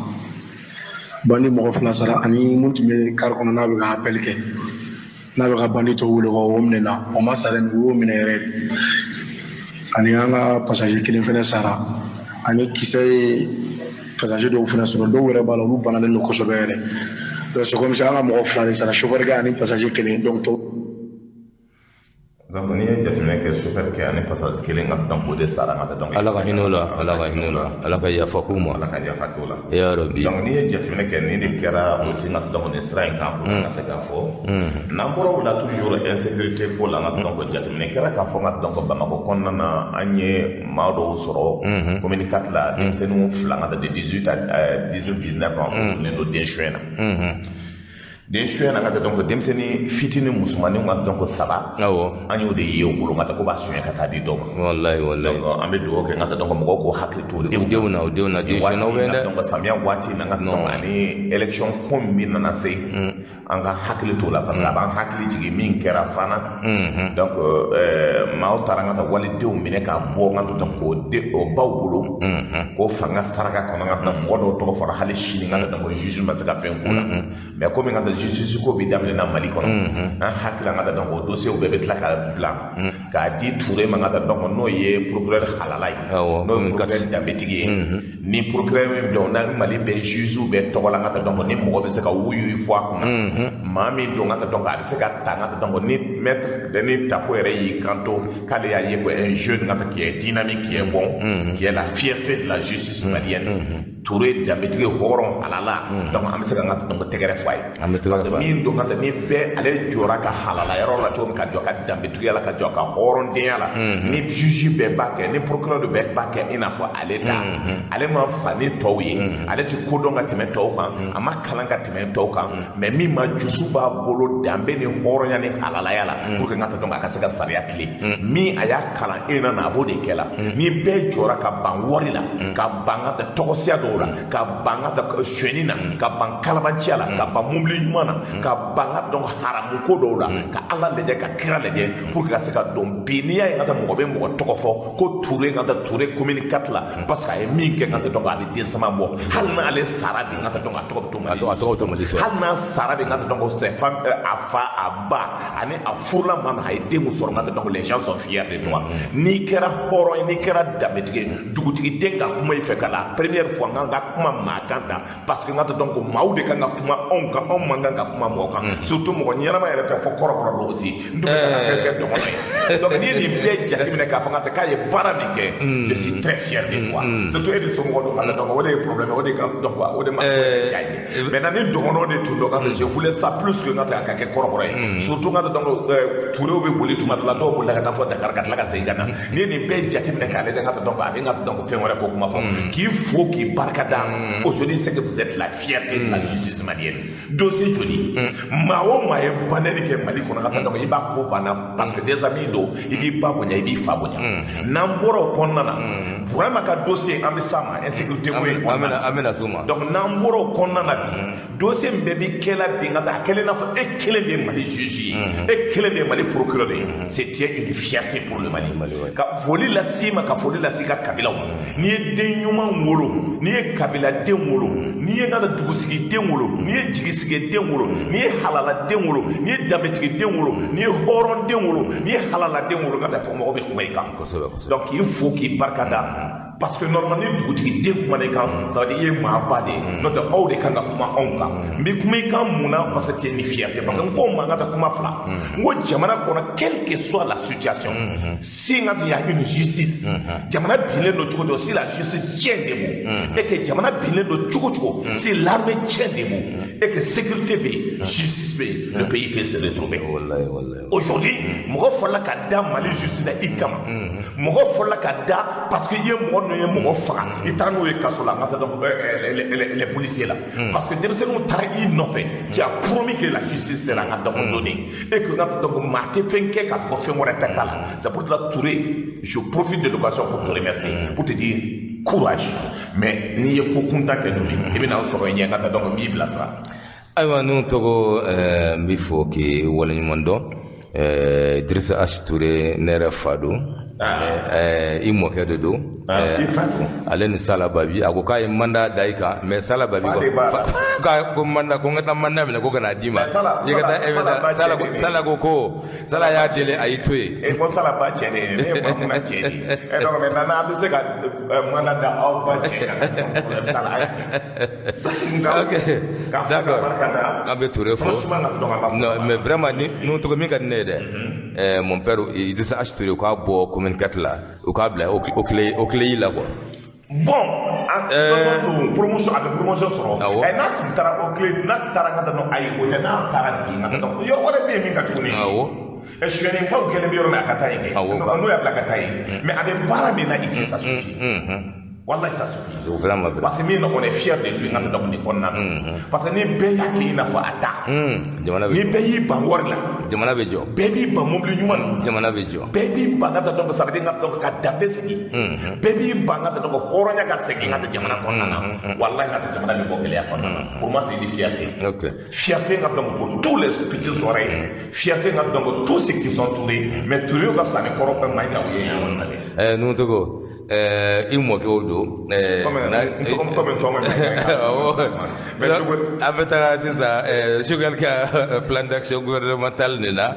Bandi mɔgɔ 2 sara, ani mun tun bɛ car kɔnɔ n'a bɛ ka appel kɛ, n'a bɛ ka bandi tɔw wele, o minɛna, o ma sa dɛ, u y'o minɛ yɛrɛ de. Ani an ka passager kelen fana sara, ani kisɛ ye passager dɔw fana sɔrɔ, dɔw yɛrɛ b'a la, olu banalen don kosɛbɛ yɛrɛ. Donc c'est comme ça an ka mɔgɔ 2 de sara, chauffeur kɛ ani passager kelen. Donc tɔw. Donc n'i ye jateminɛ kɛ, chauffeur kɛ ani passager kelen, ka donc o de sara, ka donc Ala ka hinɛ o la, Ala ka hinɛ o la, Ala ka yafa k'u ma. Ala ka yafa k'u la. Ya Rabbi. Donc n'i ye jateminɛ kɛ, nin de kɛra aussi, ka donc nin sira in kan, pour ka se k'a fɔ n'an bɔra o la, toujours insécurité ko la, ka donc jateminɛ kɛra k'a fɔ, ka donc Bamakɔ kɔnɔna na, an ye maa dɔw sɔrɔ commune 4 la, denmisɛnninw 2, ka de 18 à 18 19 ans, o tunnen don den suɲɛ na. Den suɲɛ na, ka taa, donc denmisɛnnin fitinin musomaninw, ka donc 3. An y'o de ye u bolo, ka taa ko b'a suɲɛ ka taa di dɔw ma. Walayi, walayi. Donc an bɛ dugawu kɛ, ka taa, donc mɔgɔw k'u hakili to denw na, o denw na, den suɲɛnaw bɛ yen dɛ. Donc samiya waati na, ka donc ani élection ko min nana se, an ka hakili t'o la, parce que a b'an hakili jigin min kɛra fana. Donc maaw taara ka taa walidenw minɛ k'a bɔ, ka to k'o o baw bolo k'o fanga saraka kɔnɔ, ka taa mɔgɔ dɔw tɔgɔ fɔra hali sini, ka taa donc juge ma se ka fɛn k'o la. Mais komi ka taa ka justice ko bɛ daminɛ na Mali kɔnɔ, an hakili la n ka taa, donc o dossier bɛɛ bɛ tila ka bila k'a di Touré ma, n ka taa, donc n'o ye procureur halala ye, n'o ye procureur danbetigi ye, ni procureur min don n'a Mali bɛɛ juge bɛɛ tɔgɔ la, n ka taa, donc ni mɔgɔ bɛ se ka wuyu fɔ a kunna, maa min don, n ka taa, donc a bɛ se ka ta, n ka taa, donc ni maître Denis Tapo yɛrɛ y'i kanto k'ale y'a ye ko un jeune, n ka taa, qui est dynamique, qui est bon, qui est la fierté de la justice malienne, Touré danbetigi hɔrɔn halala, donc an bɛ se ka n ka donc tɛgɛrɛ fɔ a ye. An bɛ tɛgɛrɛ fɔ a ye. Min don, ka taa, ni bɛɛ ale jɔra ka halala yɔrɔ la cogo min, ka jɔ ka danbetigiya la, ka jɔ ka hɔrɔndenya la, ni juge bɛɛ b'a kɛ, ni procureur bɛɛ b'a kɛ, i n'a fɔ ale ta, ale ma fisa ni tɔw ye, ale tɛ kodɔn ka tɛmɛ tɔw kan, a ma kalan ka tɛmɛ tɔw kan, mais min ma jusu b'a bolo danbe ni hɔrɔnya ni halalaya la, pour que n ka taa, donc a ka se ka sariya tilen min a y'a kalan e na, a b'o de kɛ la. Ni bɛɛ jɔra ka ban wari la, ka ban ka taa tɔgɔsiya dɔw la, ka ban ka taa sonyɛni na, ka ban kalabanciya la, ka ban mobili ɲuman na, ka ban ka dɔn haramu ko dɔw la, ka Ala lajɛ, ka kira lajɛ, pour que ka se ka dɔn bi, n'i y'a ye n ka taa mɔgɔ bɛ mɔgɔ tɔgɔ fɔ ko Touré, n ka taa Touré commune 4 la, parce que a ye min kɛ, n ka taa, donc a bɛ den sama bɔ. Hali n'ale sara bi, n ka taa, donc a tɔgɔ bɛ to Mali, a tɔgɔ bɛ to Mali sɔrɔ. Hali n'a sara bi, n ka taa, donc c'est femme, a fa, a ba ani a furula maa min, a ye den mun sɔrɔ, n ka taa, donc les gens sont fiers de toi. N'i kɛra hɔrɔn ye, n'i kɛra danbetigi ye, dugutigi den ka kuma i fɛ ka la première fois, n kan ka kuma maa kan ta, parce que n ka taa, donc maaw de kan ka kuma anw kan, anw man kan ka kuma mɔgɔ kan, surtout mɔgɔ ɲɛnama yɛrɛ tɛ fɔ kɔrɔbɔrɔ dɔw aussi, n tun bɛ ka kɛ dɔgɔnɔ ye. Donc n'i ye nin bɛɛ jateminɛ k'a fɔ n ka taa k'a ye baara min kɛ, je suis très fier de toi, surtout e de somɔgɔ don, ka taa, donc o de ye problème, o de ka, donc o de ma diya ye. Maintenant ni dɔgɔnɔ de tun don, ka taa, je voulais ça plus que n ka taa a ka kɛ kɔrɔbɔrɔ ye, surtout n ka taa, donc Touréw bɛ boli tuma dɔ la, dɔw bolila ka taa fɔ Dakar ka tila ka segin ka na. N'i ye nin bɛɛ jateminɛ k'a lajɛ, n ka taa, donc a bɛ n ka, donc fɛn wɛrɛ ko kuma fɔ, k'i fo, k'i barika da. Aujourd'hui, c'est que vous êtes la fierté de la justice malienne. Dossier joli, maa o maa ye banɛli kɛ Mali kɔnɔ, ka taa, donc i b'a ko banna, parce que des amis don, i b'i ba bonya, i b'i fa bonya. N'an bɔra o kɔnɔna na, Burama ka dossier, an bɛ s'a ma, insécurité ko in kɔnɔna na, an bɛna s'o ma. Donc n'an bɔra o kɔnɔna na bi, dossier min bɛɛ bi kɛla bi, ka taa, a kɛlen n'a fɔ e kelen de ye Mali juge ye, e kelen de ye Mali procureur ye, c'était une fierté pour le Mali. Ka foli las'i ma, ka foli las'i ka kabilaw ma. N'i ye den ɲuman wolo, n'i ye kabiladen wolo, n'i ye n ka dugusigiden wolo, n'i ye jigisigiden wolo, n'i ye halaladen wolo, n'i ye danbetigiden wolo, n'i ye hɔrɔnden wolo, n'i ye halaladen wolo, ka taa fɔ mɔgɔ bɛ kuma i kan. Donc k'i fo, k'i barika da, parce que normalement ni dugutigi den kumana i kan, ça veut dire i ye maaba de ye, n'o tɛ aw de kan ka kuma anw kan. N bɛ kuma i kan mun na? Parce que tu es une fierté, parce que n ko ma, n ka taa kuma fila, n ko jamana kɔnɔ, quelle que soit la situation, si n ka il y a une justice, jamana binnen don cogo cogo, si la justice tient debout, et que jamana binnen don cogo cogo, si l'armée tient debout, et que sécurité bɛ yen, justice bɛ yen, le pays peut se retrouver. Aujourd'hui, mɔgɔ fɔlɔla ka da Mali justice la i kama, mɔgɔ fɔlɔla ka da parce que i ye mɔgɔ ninnu ye mɔgɔ faga, i taara n'o ye kaso la, n ka taa, donc les policiers la, parce que denmisɛnninw taara i nɔfɛ, tu as promis que la justice sera n ka donc donnée, et que n ka donc maa tɛ fɛn kɛ k'a fɔ ko fɛn wɛrɛ tɛ k'a la. C'est pour cela, Touré, je profite de l'occasion pour te remercier, pour te dire courage, mais n'i ye ko kuntan kɛ don min, i bɛna n sɔrɔ i ɲɛ, n ka taa, donc n b'i bilasira. Ayiwa, n'u tɔgɔ, n b'i fo k'i waleɲuman dɔn. Idrissa H Touré, ne yɛrɛ fa don, i mɔkɛ de don. Ale ni Sala Babi, a ko k'a ye mandat da i kan, mais Sala Babi ko mandat, ko n ka taa mandat minɛ ko ka n'a d'i ma, i ka taa. Sala ko Sala y'a jɛlen, a y'i to yen. E ko Sala ba cɛ de ye, ne ye Mamuna cɛ de ye. Donc maintenant an bɛ se ka mandat da aw ba cɛ kan, problème t'a la, a y'a kɛ. Ok, d'accord, an bɛ Touré fo. Non, mais vraiment ni n'u tɔgɔ min ka di ne ye dɛ, mon père Idrissa H Touré, k'a bɔ commune 4 la, u k'a bila o clé la quoi. Bon, don promotion, a bɛ promotion sɔrɔ. N'a tun taara o clé, n'a taara ka taa, ayi, o tɛ, n'a taara bi, ka taa yɔrɔ wɛrɛ bɛ yen min ka jugu ni. Suyɛnnibaw kɛlen bɛ yɔrɔ min, a ka taa yen kɛ. N'o y'a bila ka taa yen, mais a bɛ baara min na ici, ça suffit. Wallahi, ça suffit. Vraiment vrai. Parce que min, on est fier de lui, n ka taa nin kɔnɔna na. Parce que ni bɛɛ y'a kɛ i n'a fɔ a ta. Jamana bɛ Ni bɛɛ y'i ban wari la. Jamana bɛ jɔ. Bɛɛ b'i ban mobili ɲuman na. Jamana bɛ jɔ. Bɛɛ b'i ban ka taa, donc ça veut dire n ka donc ka danbe sigi. Bɛɛ b'i ban ka taa, donc hɔrɔnya ka segin ka taa jamana kɔnɔna na. Wallahi, n ka taa jamana bɛ bɔ gɛlɛya kɔnɔna na. Pour moi, c'est une fierté. Fierté n ka donc pour tous les petits oreilles. Fierté n ka donc tous ceux qui sont Touré. Mais Touré ka fisa ni kɔrɔ Mayiga ye yan. Nuhu Togo. I mɔkɛw don. An bɛ taga sisan Choguel ka plan d'action gouvernementale nin na,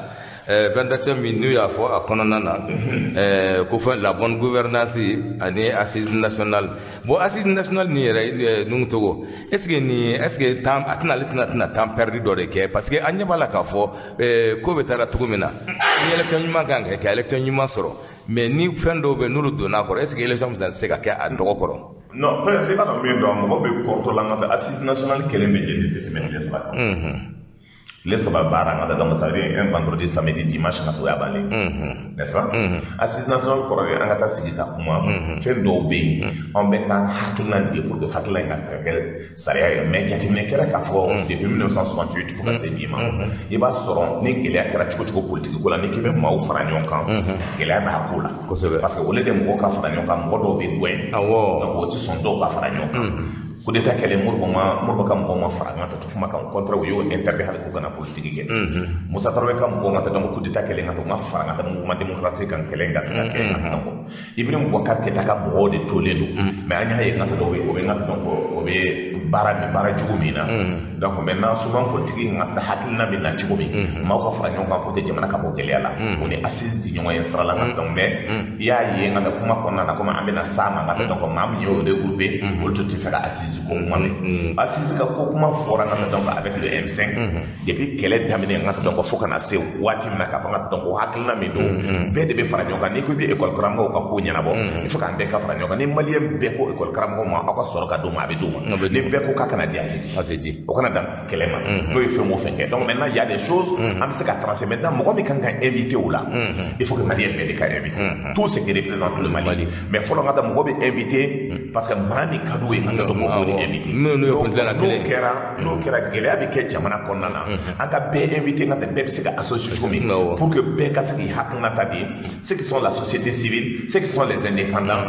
plan d'action min n'u y'a fɔ a kɔnɔna na ko fɛn la bonne gouvernance ani assise nationale. Bon, assise nationale nin yɛrɛ Nuhu Togo, est ce que nin, est ce que temps a tɛna, ale tɛna temps perdu dɔ de kɛ? Parce que an ɲɛ b'a la k'a fɔ ko bɛ taa cogo min na, ni élection ɲuman kan ka kɛ, élection ɲuman sɔrɔ, mais ni fɛn dɔw bɛ n'olu donna a kɔrɔ, est ce que élection bɛ se ka kɛ a dɔgɔ kɔrɔ? Non, prince, i b'a dɔn min dɔn, mɔgɔ bɛ kɔrɔtɔ la, n ka assise nationale kelen bɛ jate tɛ tɛmɛ tile 3 kan. Tile 3 baara n ka taa, donc ça veut dire un vendredi, samedi, dimanche, ka to y'a bannen, n'est-ce pas? Assise nationale kɔrɔ ye an ka taa sigi ka kuma. Fɛn dɔw bɛ yen, an bɛ taa hakilina di pour que hakilina in ka se ka kɛ sariya ye. Mais jateminɛ kɛra k'a fɔ depuis 1968 fo ka se bi ma, i b'a sɔrɔ ni gɛlɛya kɛra cogo cogo politique ko la, ni k'i bɛ maaw fara ɲɔgɔn kan, gɛlɛya b'a ko la kosɛbɛ. Parce que au lieu de mɔgɔw ka fara ɲɔgɔn kan, mɔgɔ dɔw bɛ gɛn. Donc o tɛ sɔn dɔw ka fara ɲɔgɔn kan. Coup d'état kɛlen, Modibo ma, Modibo ka mɔgɔw ma fara ɲɔgɔn kan tufuma kan, au contraire, u y'o interdit hali k'u kana politique kɛ. Musa Tarawele ka mɔgɔw ka taa, donc coup d'état kɛlen, ka taa u ma fara ka taa mouvement démocratique kan, kɛlɛ ka se ka kɛ. Ka taa donc Ibrahim Boubacar Keïta ka mɔgɔw de tolen don, mais an y'a ye n ka taa o bɛ n ka taa donc o bɛ baara min, baara jugu min na. Donc maintenant, souvent politique n ka hakilina bɛ na cogo min, maaw ka fara ɲɔgɔn kan pour que jamana ka bɔ gɛlɛya la, o ni assise di ɲɔgɔn ye sira la. Donc mais i y'a ye n ka taa kuma kɔnɔna na, komi an bɛna s'a ma, n ka taa donc maa min y'o regroupé, olu tun tɛ fɛ ka assise ko kuma mɛn. Assise ka ko kuma fɔra n ka taa donc avec le M5 depuis kɛlɛ daminɛ, n ka taa donc fo ka na se waati min na k'a fɔ n ka taa donc o hakilina min don, bɛɛ de bɛ fara ɲɔgɔn kan. N'i ko i bɛ école karamɔgɔw ka ko ɲɛnabɔ, il faut k'an bɛɛ ka fara ɲɔgɔn kan. Ni maliyɛn bɛɛ ko école karamɔgɔw ma aw ka sɔrɔ ka d'u ma, a bɛ d'u ma. Ni bɛɛ ko k'a kana di, a tɛ di. A tɛ di. O kana dan kɛlɛ ma, n'o ye fɛn o fɛn kɛ. Donc maintenant, il y a des choses an bɛ se ka trancher. Maintenant, mɔgɔ min kan ka invité o la, il faut que maliyɛn bɛɛ de ka invité, tout ce qui représente le Mali. Mais fɔlɔ, n ka taa mɔgɔ bɛ invité parce que maa min ka d'u ye, n ka taa donc o b'o de invité. Minnu ye kuntilenna kelen. N'o kɛra, gɛlɛya bɛ kɛ jamana kɔnɔna na. An ka bɛɛ invité, n ka taa bɛɛ bɛ se ka associer cogo min pour que bɛɛ ka se k'i hakilina ta di, ceux qui sont la société civile, ceux qui sont les indépendants,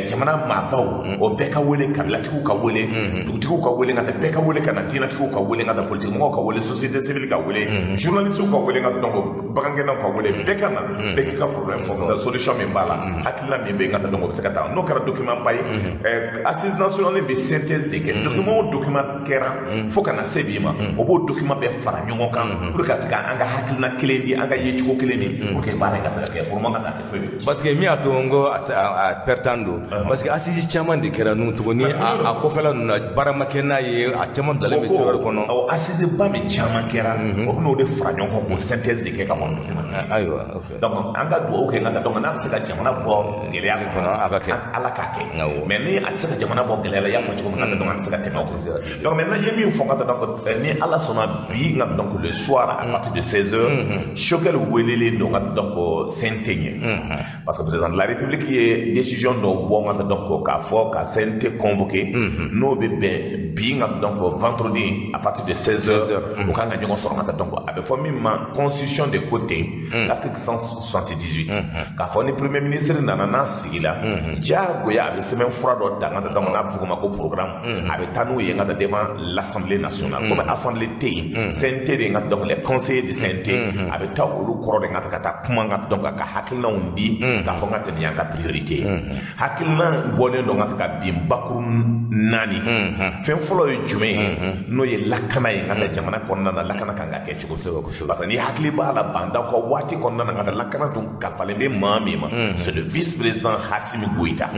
jamana maabaw, o bɛɛ ka wele, kabilatigiw ka wele, dugutigiw ka wele, n ka taa bɛɛ ka wele ka na, diinɛtigiw ka wele, n ka taa politique mɔgɔw ka wele, société civile ka wele, journalistes ka wele, n ka taa donc bagangɛnnaw ka wele, bɛɛ ka na, bɛɛ k'i ka problème fɔ, solution min b'a la, hakilina min bɛ yen, n ka taa donc o bɛ se ka taa. N'o kɛra document ba ye, assise nationale bɛ synthèse de kɛ. Document o document kɛra fo ka na se bi ma, o b'o document bɛɛ fara ɲɔgɔn kan pour que ka se ka an ka hakilina kelen di, an ka yecogo kelen di, pour que baara in ka se ka kɛ. Pour ka taa tɛ foyi. Parce que min y'a to n ko a perdant don, parce que assise caman de kɛra Nuhu Togo ni a kɔfɛla ninnu na, baara ma kɛ n'a ye, a caman bilalen bɛ tiroir kɔnɔ. Awɔ, assise ba min caman kɛra, o bɛ n'o de fara ɲɔgɔn kan k'o synthèse de kɛ ka bɔ document. Ayiwa, ok. Donc an ka dugawu kɛ, n ka taa donc n'a bɛ se ka jamana bɔ gɛlɛya kɔnɔ, a ka kɛ. Ala k'a kɛ. Mais ni a tɛ se ka jamana bɔ gɛlɛya la, i y'a fɔ cogo min na, donc an tɛ se ka tɛmɛ o kan. Donc maintenant, i ye min fɔ, n ka taa donc ni Ala sɔnna, bi, n ka donc le soir à partir de 16 heures, Choguel welelen don, n ka taa donc CNT ɲɛ, parce que président de la République ye décision dɔw bɔ, n ka taa donc k'a fɔ ka CNT convoqué, n'o bɛ bɛn bi, n ka donc vendredi à partir de 16 heures, o kan ka ɲɔgɔn sɔrɔ. N ka taa donc a bɛ fɔ min ma constitution de ko ten, l'article 178, k'a fɔ ni premier ministre nana n'a sigila, diyagoya a bɛ sɛbɛn fura dɔ ta, n ka taa donc n'a bɛ fɔ o ma ko programme, a bɛ taa n'o ye, n ka taa devant l'Assemblée nationale. Komi assemblée tɛ yen, CNT de, n ka donc les conseillers du CNT, a bɛ taa olu kɔrɔ de, n ka taa ka taa kuma, n ka donc ka hakilinaw di, k'a fɔ n ka taa nin y'an ka priorité ye. Hakilina bɔlen don, n ka taa ka bin bakuru naani. Fɛn fɔlɔ ye jumɛn ye? N'o ye lakana ye. N ka taa jamana kɔnɔna na, lakana kan ka kɛ cogo, parce que ni hakili b'a la, Bah N'Daw ka waati kɔnɔna na, n ka taa lakana tun kalifalen bɛ maa min ma, c'est le vice-président Assimi Goïta.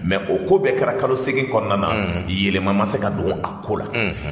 Mais o ko bɛɛ kɛra kalo 8 kɔnɔna na, yɛlɛma ma se ka don a ko la.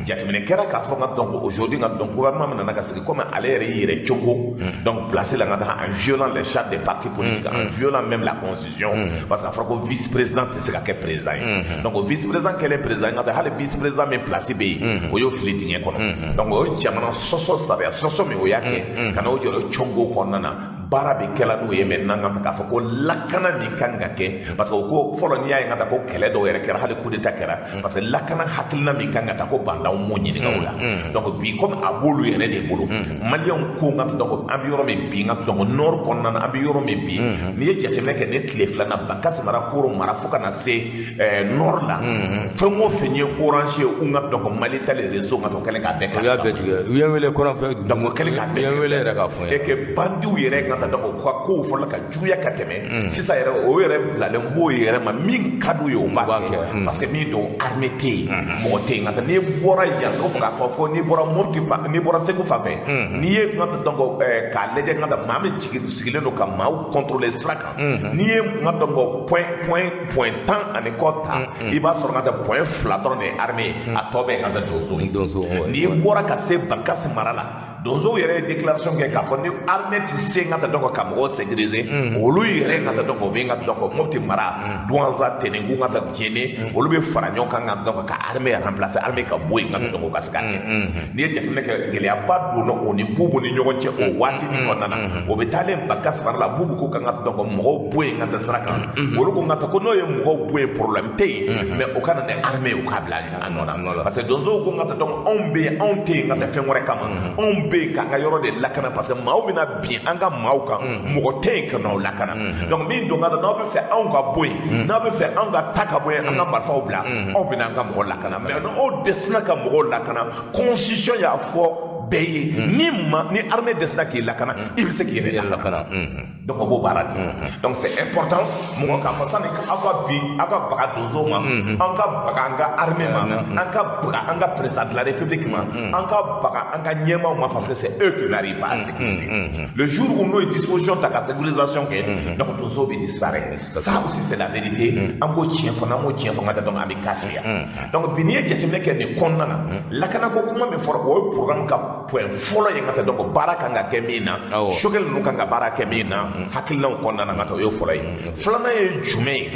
Jateminɛ kɛra k'a fɔ n ka donc aujourd'hui, n ka donc gouvernement min nana ka sigi, komi ale yɛrɛ y'i yɛrɛ cogo donc place la, n ka taa en violant les chartes des partis politiques, en violant même la constitution, parce que a fɔra ko vice-président tɛ se ka kɛ président ye. Donc o vice-président kɛlen président ye, n ka taa hali vice-président min place bɛ yen, o y'o fili dingɛ kɔnɔ. Donc o ye jamana sɔsɔ, sariya sɔsɔ min o y'a kɛ ka n'o jɔ congo kɔnɔna na, baara bɛ kɛla n'o ye. Maintenant, ka k'a fɔ ko lakana min kan ka kɛ, parce que o ko fɔlɔ, n'i y'a ye, n ka taa ko kɛlɛ dɔw yɛrɛ kɛra, hali coup d'état kɛra, parce que lakana hakilina min kan ka taa ko Bah N'Daw m'o ɲininka o la. Donc bi, komi a b'olu yɛrɛ de bolo, maliyɛnw ko, n ka donc an bɛ yɔrɔ min bi, n ka donc nord kɔnɔna na, an bɛ yɔrɔ min bi, n'i ye jateminɛ kɛ, ni tile filanan Bankasi mara, Koro mara, fo ka na se nord la, fɛn o fɛn ye orange ye, u ka donc Malitel réseau, n ka to kɛlen k'a bɛɛ U y'a bɛɛ tigɛ. U ye n wele kɔrɔn fɛ. Donc o kɛlen k'a bɛɛ U ye n wele yɛrɛ k'a fɔ n et ye. que bandiw yɛrɛ ka ka taa donc u ka kow fɔlɔ ka juguya ka tɛmɛ sisan yɛrɛ o yɛrɛ bilalen b'o yɛrɛ ma min ka d'u ye o b'a kɛ parce que min don armée tɛ yen mɔgɔ tɛ yen nka n'i bɔra yan ko k'a fɔ fo n'i bɔra Mopti fan n'i bɔra Segu fan fɛ n'i ye n ka donc k'a lajɛ n ka maa min jigin sigilen don ka maaw contrôler sira kan n'i ye n ka donc point 10 ani kɔ ta i b'a sɔrɔ n ka taa point 2 dɔrɔn de ye armée ye, a tɔ bɛɛ ka taa donso ye. N'i bɔra ka se Bankasi mara la, donsow yɛrɛ ye déclaration kɛ k'a fɔ ni armée ti se n ka taa donc ka mɔgɔw sécuriser olu yɛrɛ n ka taa donc o bɛ n ka donc Mopti mara Douentza Tenenkou n ka taa Djenné olu bɛ fara ɲɔgɔn kan ka donc ka armée remplacer, armée ka bɔ yen n ka taa donc o ka se ka kɛ. N'i ye jateminɛ kɛ, gɛlɛyaba donna o ni Bubu ni ɲɔgɔn cɛ o waati nin kɔnɔna na. O bɛ taalen Bankasi mara la, Bubu ko kan ka donc mɔgɔw bɔ yen n ka taa sira kan. Olu ko n ka taa ko n'o ye mɔgɔw bɔ yen, problème tɛ yen, mais o ka na ni armée ye o k'a bila a nɔ na parce que donsow ko n ka taa donc anw bɛ yen, anw tɛ yen n ka taa fɛn wɛrɛ kama, anw bɛ yen k'an ka yɔrɔ de lakana parce que maaw bɛna bin an ka maaw kan, mɔgɔ tɛ yen ka n'aw lakana. Donc min don ka taa n'aw bɛ fɛ anw ka bɔ yen, n'aw bɛ fɛ anw ka ta ka bɔ yen, an ka marifaw bila, aw bɛna an ka mɔgɔ lakana. Mais n'aw dɛsɛra ka mɔgɔw lakana, constitution y'a fɔ bɛɛ ye ni ma ni armée dɛsɛra k'i lakana, i bɛ se k'i yɛrɛ lakana. Donc o b'o baara de. Donc c'est important mɔgɔ k'a fɔ sani aw ka bi aw ka baga donsow ma, an ka baga an ka armée ma, an ka baga an ka président de la république ma, an ka baga an ka ɲɛmaaw ma parce que c'est eux qui n'arrivent pas à sécuriser. Le jour où n'o ye disposition ta ka sécurisation kɛ, donc donsow bɛ disparaître. Ça aussi c'est la vérité. An b'o tiɲɛ fɔ, n'an m'o tiɲɛ fɔ n ka taa donc an bɛ kafiriya. Donc bi n'i ye jateminɛ kɛ nin kɔnɔna na, lakanako kuma min fɔra, o ye programme ka point fɔlɔ ye n ka taa donc baara kan ka kɛ min na, Choguel ninnu kan ka baara kɛ min na hakilinaw kɔnɔna na n ka taa o ye fɔlɔ ye. Filanan ye jumɛn ye?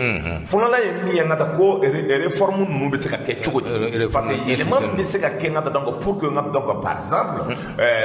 Filanan ye min ye n ka taa ko réforme ninnu bɛ se ka kɛ cogo di parce que yɛlɛma min bɛ se ka kɛ n ka taa donc pour que n ka donc par exemple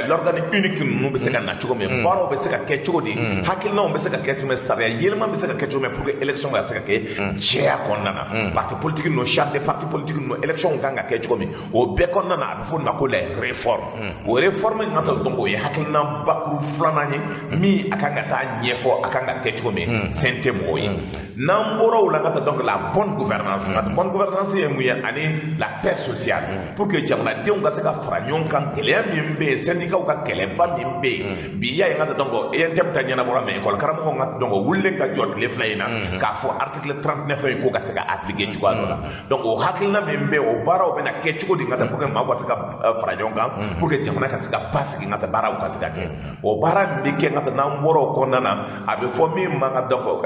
l'organe unique ninnu bɛ se ka na cogo min, baaraw bɛ se ka kɛ cogo di, hakilinaw bɛ se ka kɛ cogo min, sariya yɛlɛma bɛ se ka kɛ cogo min pour que élection ka se ka kɛ jɛya kɔnɔna na, parti politique ninnu, charte des partis politiques ninnu, élection kan ka kɛ cogo min, o bɛɛ kɔnɔna na a bɛ fɔ o ma ko les réformes. O réforme in ka taa donc o ye hakilina bakuru filanan ye min a kan ka taa ɲɛfɔ a kan ka kɛ cogo min CNT mɔgɔw ye. N'an bɔra o la ka taa donc la bonne gouvernance, la bonne gouvernance ye mun ye ani la paix sociale pour que jamanadenw ka se ka fara ɲɔgɔn kan. Gɛlɛya min bɛ yen, syndicats ka kɛlɛba min bɛ yen bi, i y'a ye n ka taa donc UNTM ta ɲɛnabɔra, mais école karamɔgɔw ka donc wulilen ka jɔ tile 2 in na k'a fɔ article 39 in ko ka se ka appliquer cogoya dɔ la. Donc o hakilina min bɛ yen, o baaraw bɛna kɛ cogo di n ka taa pour que maaw ka se ka fara ɲɔgɔn kan pour que jamana ka se ka basigi n ka taa baaraw ka se ka kɛ. O baara min bɛ kɛ n ka taa n'an bɔra o kɔnɔna na, a bɛ fɔ min ma ka donc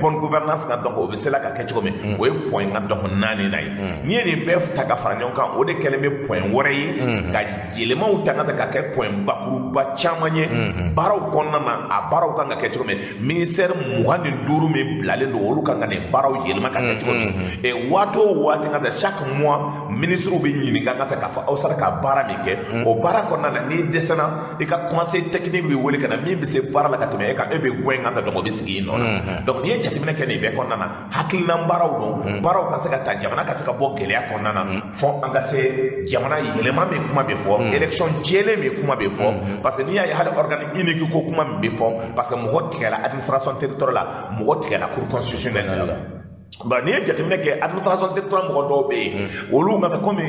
bonne gouvernance ka donc o bɛ se la ka kɛ cogo min, o ye point ka donc 4 na ye. N'i ye nin bɛɛ ta ka fara ɲɔgɔn kan, o de kɛlen bɛ point wɛrɛ ye ka yɛlɛmaw ta ka ta ka kɛ point bakuruba caman ye baaraw kɔnɔna na. A baaraw kan ka kɛ cogo min, ministère 25 min bilalen don, olu kan ka nin baaraw yɛlɛma ka kɛ cogo min. Waati o waati ka taa chaque mois ministres bɛ ɲininka ka taa k'a fɔ aw sera ka baara min kɛ. O baara kɔnɔna na, n'i dɛsɛra, i ka conseil technique bɛ wele ka na min bɛ se baara la ka tɛmɛ e kan, e bɛ gɛn ka taa donc o bɛ sigi i nɔ na. Donc n'i ye jateminɛ kɛ nin bɛɛ kɔnɔna na, hakilina baaraw don, baaraw ka se ka ta jamana ka se ka bɔ gɛlɛya kɔnɔna na fɔ an ka se jamana yɛlɛma min kuma bɛ fɔ, élection jɛlen min kuma bɛ fɔ. Parce que n'i y'a ye hali organe unique ko kuma min bɛ fɔ, parce que mɔgɔ tigɛla administration territoriale la, mɔgɔ tigɛla cour constitutionnelle la. Bon, n'i ye jateminɛ kɛ administration territoriale mɔgɔ dɔw bɛ yen, olu ka komi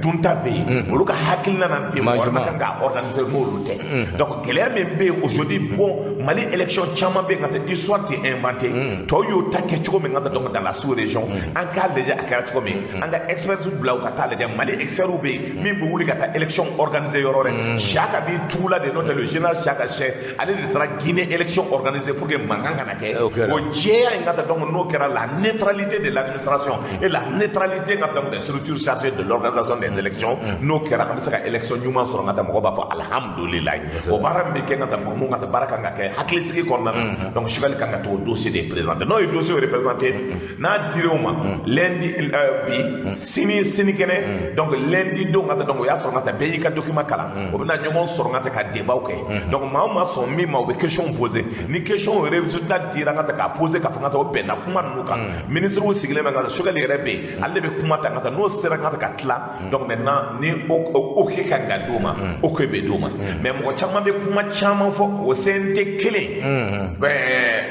dunta bɛ yen, olu ka hakilina na bi mɔgɔ wɛrɛ kan ka organiser n'olu tɛ. Donc gɛlɛya min bɛ yen aujourd'hui, bon, Mali élection caman bɛ yen ka taa histoire tɛ inventé, tɔw y'o ta kɛ cogo min ka taa donc dans la sous région, an k'a lajɛ a kɛra cogo min, an ka experts bila u ka taa lajɛ. Mali experts bɛ yen min bɛ wuli ka taa élection organiser yɔrɔ wɛrɛ. Siaka b'i tugula de, n'o tɛ le général Siaka Sɛ, ale de taara Guinée élection organiser pour que mankan kana kɛ. O jɛya in ka taa donc n'o kɛra, la neutralité de l'administration et la neutralité donc des structures chargées de l'organisation des élections, n'o kɛra, an bɛ se ka élection ɲuman sɔrɔ ka taa mɔgɔ b'a fɔ alhamdulilayi. O baara min bɛ kɛ ka taa mɔgɔ mun ka taa baara kan ka kɛ hakilisigi kɔnɔna na. Donc Choguel kan ka t'o dossier de présenter. N'o ye dossier représenté n'a dir'o ma lundi bi sini sinikɛnɛ, donc lundi don ka taa donc o y'a sɔrɔ ka taa bɛɛ y'i ka document kalan, o bɛna ɲɔgɔn sɔrɔ ka taa ka débat kɛ. Donc maa o maa sɔn min ma, u bɛ question poser. Ni question résultat dira ka taa k'a poser k'a fɔ ka taa o bɛnna kuma ninnu kan, ministre sigilen bɛ ka taa Choguel yɛrɛ bɛ yen, ale de bɛ kuma ta ka taa n'o sera ka taa ka tila. Donc maintenant ni ok kan ka d'o ma, ok bɛ d'o ma. Mais mɔgɔ caman bɛ kuma caman fɔ o CNT. kelen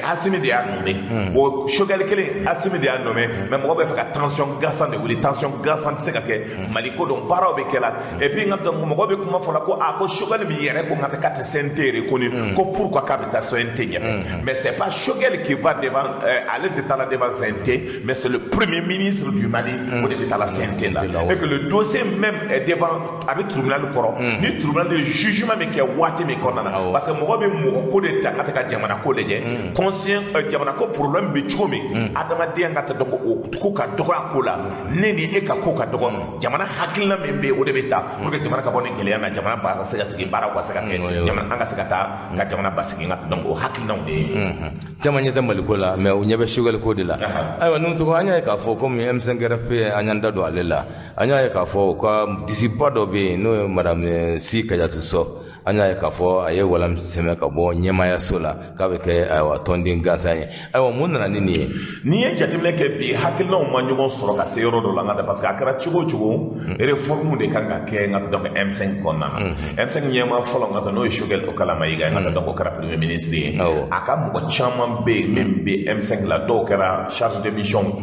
Assimi de y'a nommé, o Choguel kelen Assimi de y'a nommé. Mais mɔgɔ bɛ fɛ ka tension gansan de wuli. Tension gansan tɛ se ka kɛ Mali ko dɔn, baaraw bɛ kɛ la. Et puis n ka donc mɔgɔ bɛ kuma fɔ la ko ko Choguel min yɛrɛ ko n ka k'a tɛ CNT reconnu, ko pourquoi k'a bɛ taa CNT ɲɛfɛ. Mais c'est pas Choguel qui va devant, ale tɛ taa la devant CNT, mais c'est le premier ministre du Mali o de bɛ taa la CNT la. Et que le dossier même est devant, a bɛ tribunal kɔrɔ, ni tribunal ye jugement min kɛ waati min kɔnɔna na, parce que mɔgɔ bɛ mɔgɔ ko de ta ka tɛ ka jamana ko lajɛ conscient. Jamana ko problème bɛ cogo min, adamadenya ka tɛ dɔn o ko ka dɔgɔ a ko la, ne ni e ka ko ka dɔgɔ. Jamana hakilina min bɛ yen, o de bɛ ta pour que jamana ka bɔ ni gɛlɛya na, jamana ba ka se ka sigi, baaraw ka se ka kɛ, jamana an ka se ka taa ka jamana basigi. N ka donc o hakilinaw de ye. Caman ɲɛ tɛ Mali ko la, mais u ɲɛ bɛ Choguel ko de la. Ayiwa, ninnu tɔgɔ, an y'a ye k'a fɔ komi M5 RFP, an y'an da don ale la, an y'a ye k'a fɔ u ka disiba dɔ bɛ yen, n'o ye madame Sy Kadiatou Sow. An y'a ye k'a fɔ a ye walan sɛmɛ ka bɔ ɲɛmaayaso la k'a bɛ kɛ ayiwa tɔnden gansan ye. Ayiwa, mun nana ni nin ye? N'i ye jateminɛ kɛ bi, hakilinaw ma ɲɔgɔn sɔrɔ ka se yɔrɔ dɔ la. N ka parce que a kɛra cogo o cogo, réforme de kan ka kɛ. N ka donc M5 kɔnɔna na, M5 ɲɛmaa fɔlɔ, n ka n'o ye Choguel Kokalla Maïga, n ka donc o kɛra premier ministre ye. A ka mɔgɔ caman bɛ yen min bɛ M5 la, dɔw kɛra charge de mission,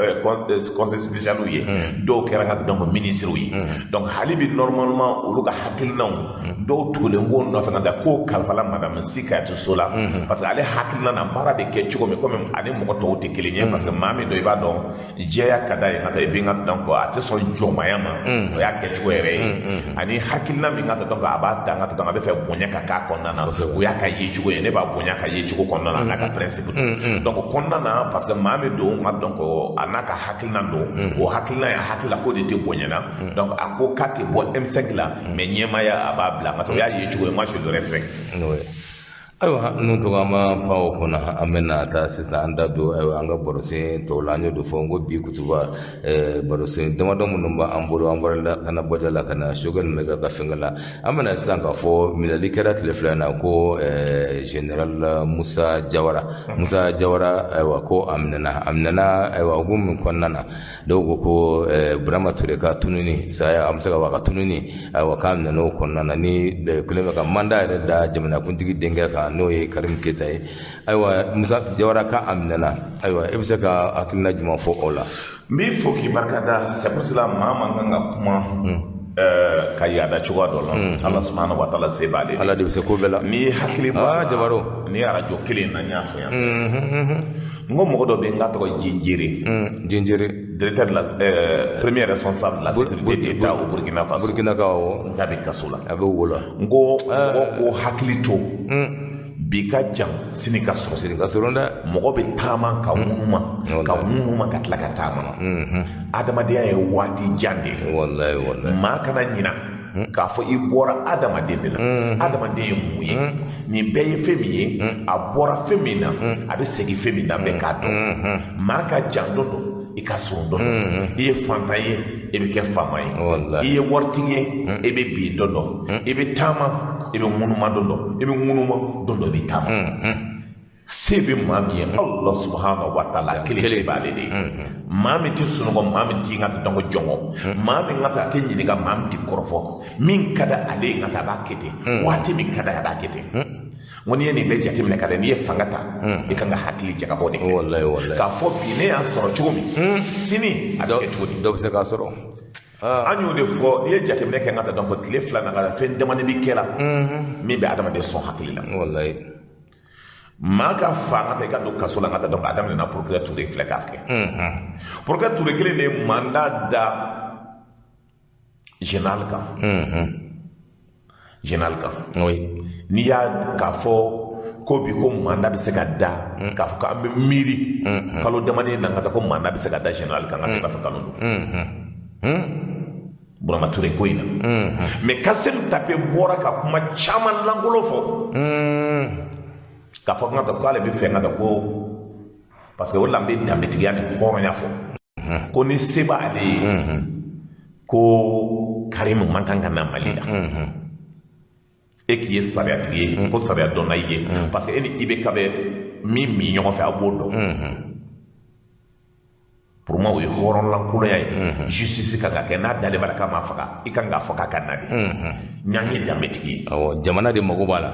conseil spécial ye, dɔw kɛra n ka donc ministre ye. Donc hali bi, normalement olu ka hakilinaw dɔw tugulen b'o nɔfɛ ka taa ko kalifala madame Sy Kadiatou Sow la, parce que ale hakilina na baara bɛ kɛ cogo min, komi ani mɔgɔ tɔw tɛ kelen ye, parce que maa min don, i b'a dɔn jɛya ka d'a ye ka taa. Et puis n ka donc a tɛ sɔn jɔnmaya ma, o y'a kɛcogo yɛrɛ ye. Ani hakilina min ka taa donc a b'a ta, n ka taa donc a bɛ fɛ bonya ka k'a kɔnɔna na, o y'a ka yecogo ye. Ne b'a bonya ka yecogo kɔnɔna na, n'a ka principe donc kɔnɔna na, parce que maa min don, n ka donc a n'a ka hakilina don, o hakilina ye hakilila ko de tɛ bonya na. Donc a ko k'a tɛ bɔ M5 la, mais ɲɛmaaya a b'a bila, n ka taa o y'a yecogo ye. Moi, je le respecte. Ayiwa, ninnu tɔgɔ, an ma pan o kunna, an bɛna taa sisan an da don ayiwa an ka barosen tɔw la. An y'o de fɔ n ko bi kutuba barosen damadɔ minnu b'an bolo, an bɔra ka na bɔja la ka na Choguel Maïga ka fɛnkɛ la. An bɛna sisan k'a fɔ minɛli kɛra tile fila in na ko général Musa Jawara, Musa Jawara, ayiwa ko a minɛna, a minɛna. Ayiwa, hukumu min kɔnɔna na, dɔw ko ko Burama Ture ka tununi saya, an bɛ se ka fɔ a ka tununi, ayiwa k'a minɛna o kɔnɔna na, ni kelen bɛ ka mandat yɛrɛ da jamanakuntigi denkɛ kan, n'o ye Karim Keita ye. Ayiwa, Musa Jawara ka a minɛna. Ayiwa, e bɛ se ka hakilina jumɛn fɔ o la? N b'i fo k'i barika da. C'est pour cela maa man kan ka kuma ka yaada cogoya dɔ la. Ala subahana wa taala se b'ale. Ala de bɛ se ko bɛɛ la. N'i ye hakili bɔ Jabaro, n'i ye arajo kelen na, n y'a fɔ yan, n ko mɔgɔ dɔ bɛ yen, n k'a tɔgɔ ye Jinjere. Jinjere. Directeur de la premier responsable de la sécurité d'État au Burkina Faso. Burkina ka awɔ. N k'a bɛ kaso la. A bɛ wo la. N ko mɔgɔ ko hakili to. Bi ka jan, sini ka sɔrɔ. Sini ka sɔrɔ dɛ. Mɔgɔ bɛ taama ka ŋunuma, ka ŋunuma ka tila ka taama. Adamadenya ye waati jan de ye. Walayi walayi. Maa kana ɲina k'a fɔ i bɔra adamaden de la. Adamaden ye mun ye? Nin bɛɛ ye fɛn min ye, a bɔra fɛn min na, a bɛ segin fɛn min na, bɛɛ k'a dɔn. Maa ka jan don dɔ, i ka surun dɔ. I ye fantan ye, i bɛ kɛ faama ye. I ye waritigi ye, i bɛ bin dɔ dɔ. I bɛ taama, i bɛ ŋunuma dɔ dɔ, i bɛ ŋunuma dɔ dɔ, i bɛ taama. Se bɛ maa min ye, Allah subahana wa taala kelen se b'ale de ye. Maa min tɛ sunɔgɔ, maa min t'i ka dɔn ko jɔngɔ, maa min ka taa a tɛ ɲininka, maa min tɛ kɔrɔfɔ, min ka di ale ye ka taa a b'a kɛ ten, waati min ka d'a ye a b'a kɛ ten. N ko n'i ye nin bɛɛ jateminɛ ka n'i ye fanga ta, i kan ka hakili jagabɔ de kɛ. Walayi walayi. K'a fɔ bi ne y'a sɔrɔ cogo min, sini a bɛ kɛ cogo di? Dɔ bɛ se k'a sɔrɔ. An y'o de fɔ, n'i ye jateminɛ kɛ n ka taa dɔn ko tile fila na ka fɛn damani bɛ kɛ la min bɛ adamaden sɔn hakili la. Walayi. Maa ka fa ka taa i ka don kaso la, n ka taa dɔn a daminɛna procureur Touré filɛ k'a kɛ. Procureur Touré kelen de ye mandat da général kan. Général kan. Oui. N'i y'a k'a fɔ ko bi ko mandat bɛ se ka da, k'a fɔ k'an bɛ miiri kalo damani na ka taa ko mandat bɛ se ka da général kan, ka taa i b'a fɔ kalo don. Burama Touré ko in na. Mais Kassim Tape bɔra ka kuma caman lankolon fɔ. K'a fɔ n ka taa k'ale bɛ fɛ n ka taa ko parce que o de la n bɛ danbetigiya ni hɔrɔnya fɔ. Ko ni se b'ale ye, ko Karim man kan ka na Mali la. E k'i ye sariyatigi ye, ko sariya dɔnna i ye, parce que e ni IBK bɛ min min ɲɔgɔn fɛ, a b'o dɔn. Pour moi o ye hɔrɔnlankolonya ye. Justice kan ka kɛ, n'a dalen b'a la k'a ma faga, i kan k'a fɔ k'a ka na de. N'an ye danbetigi ye. Awɔ, jamana de mago b'a la.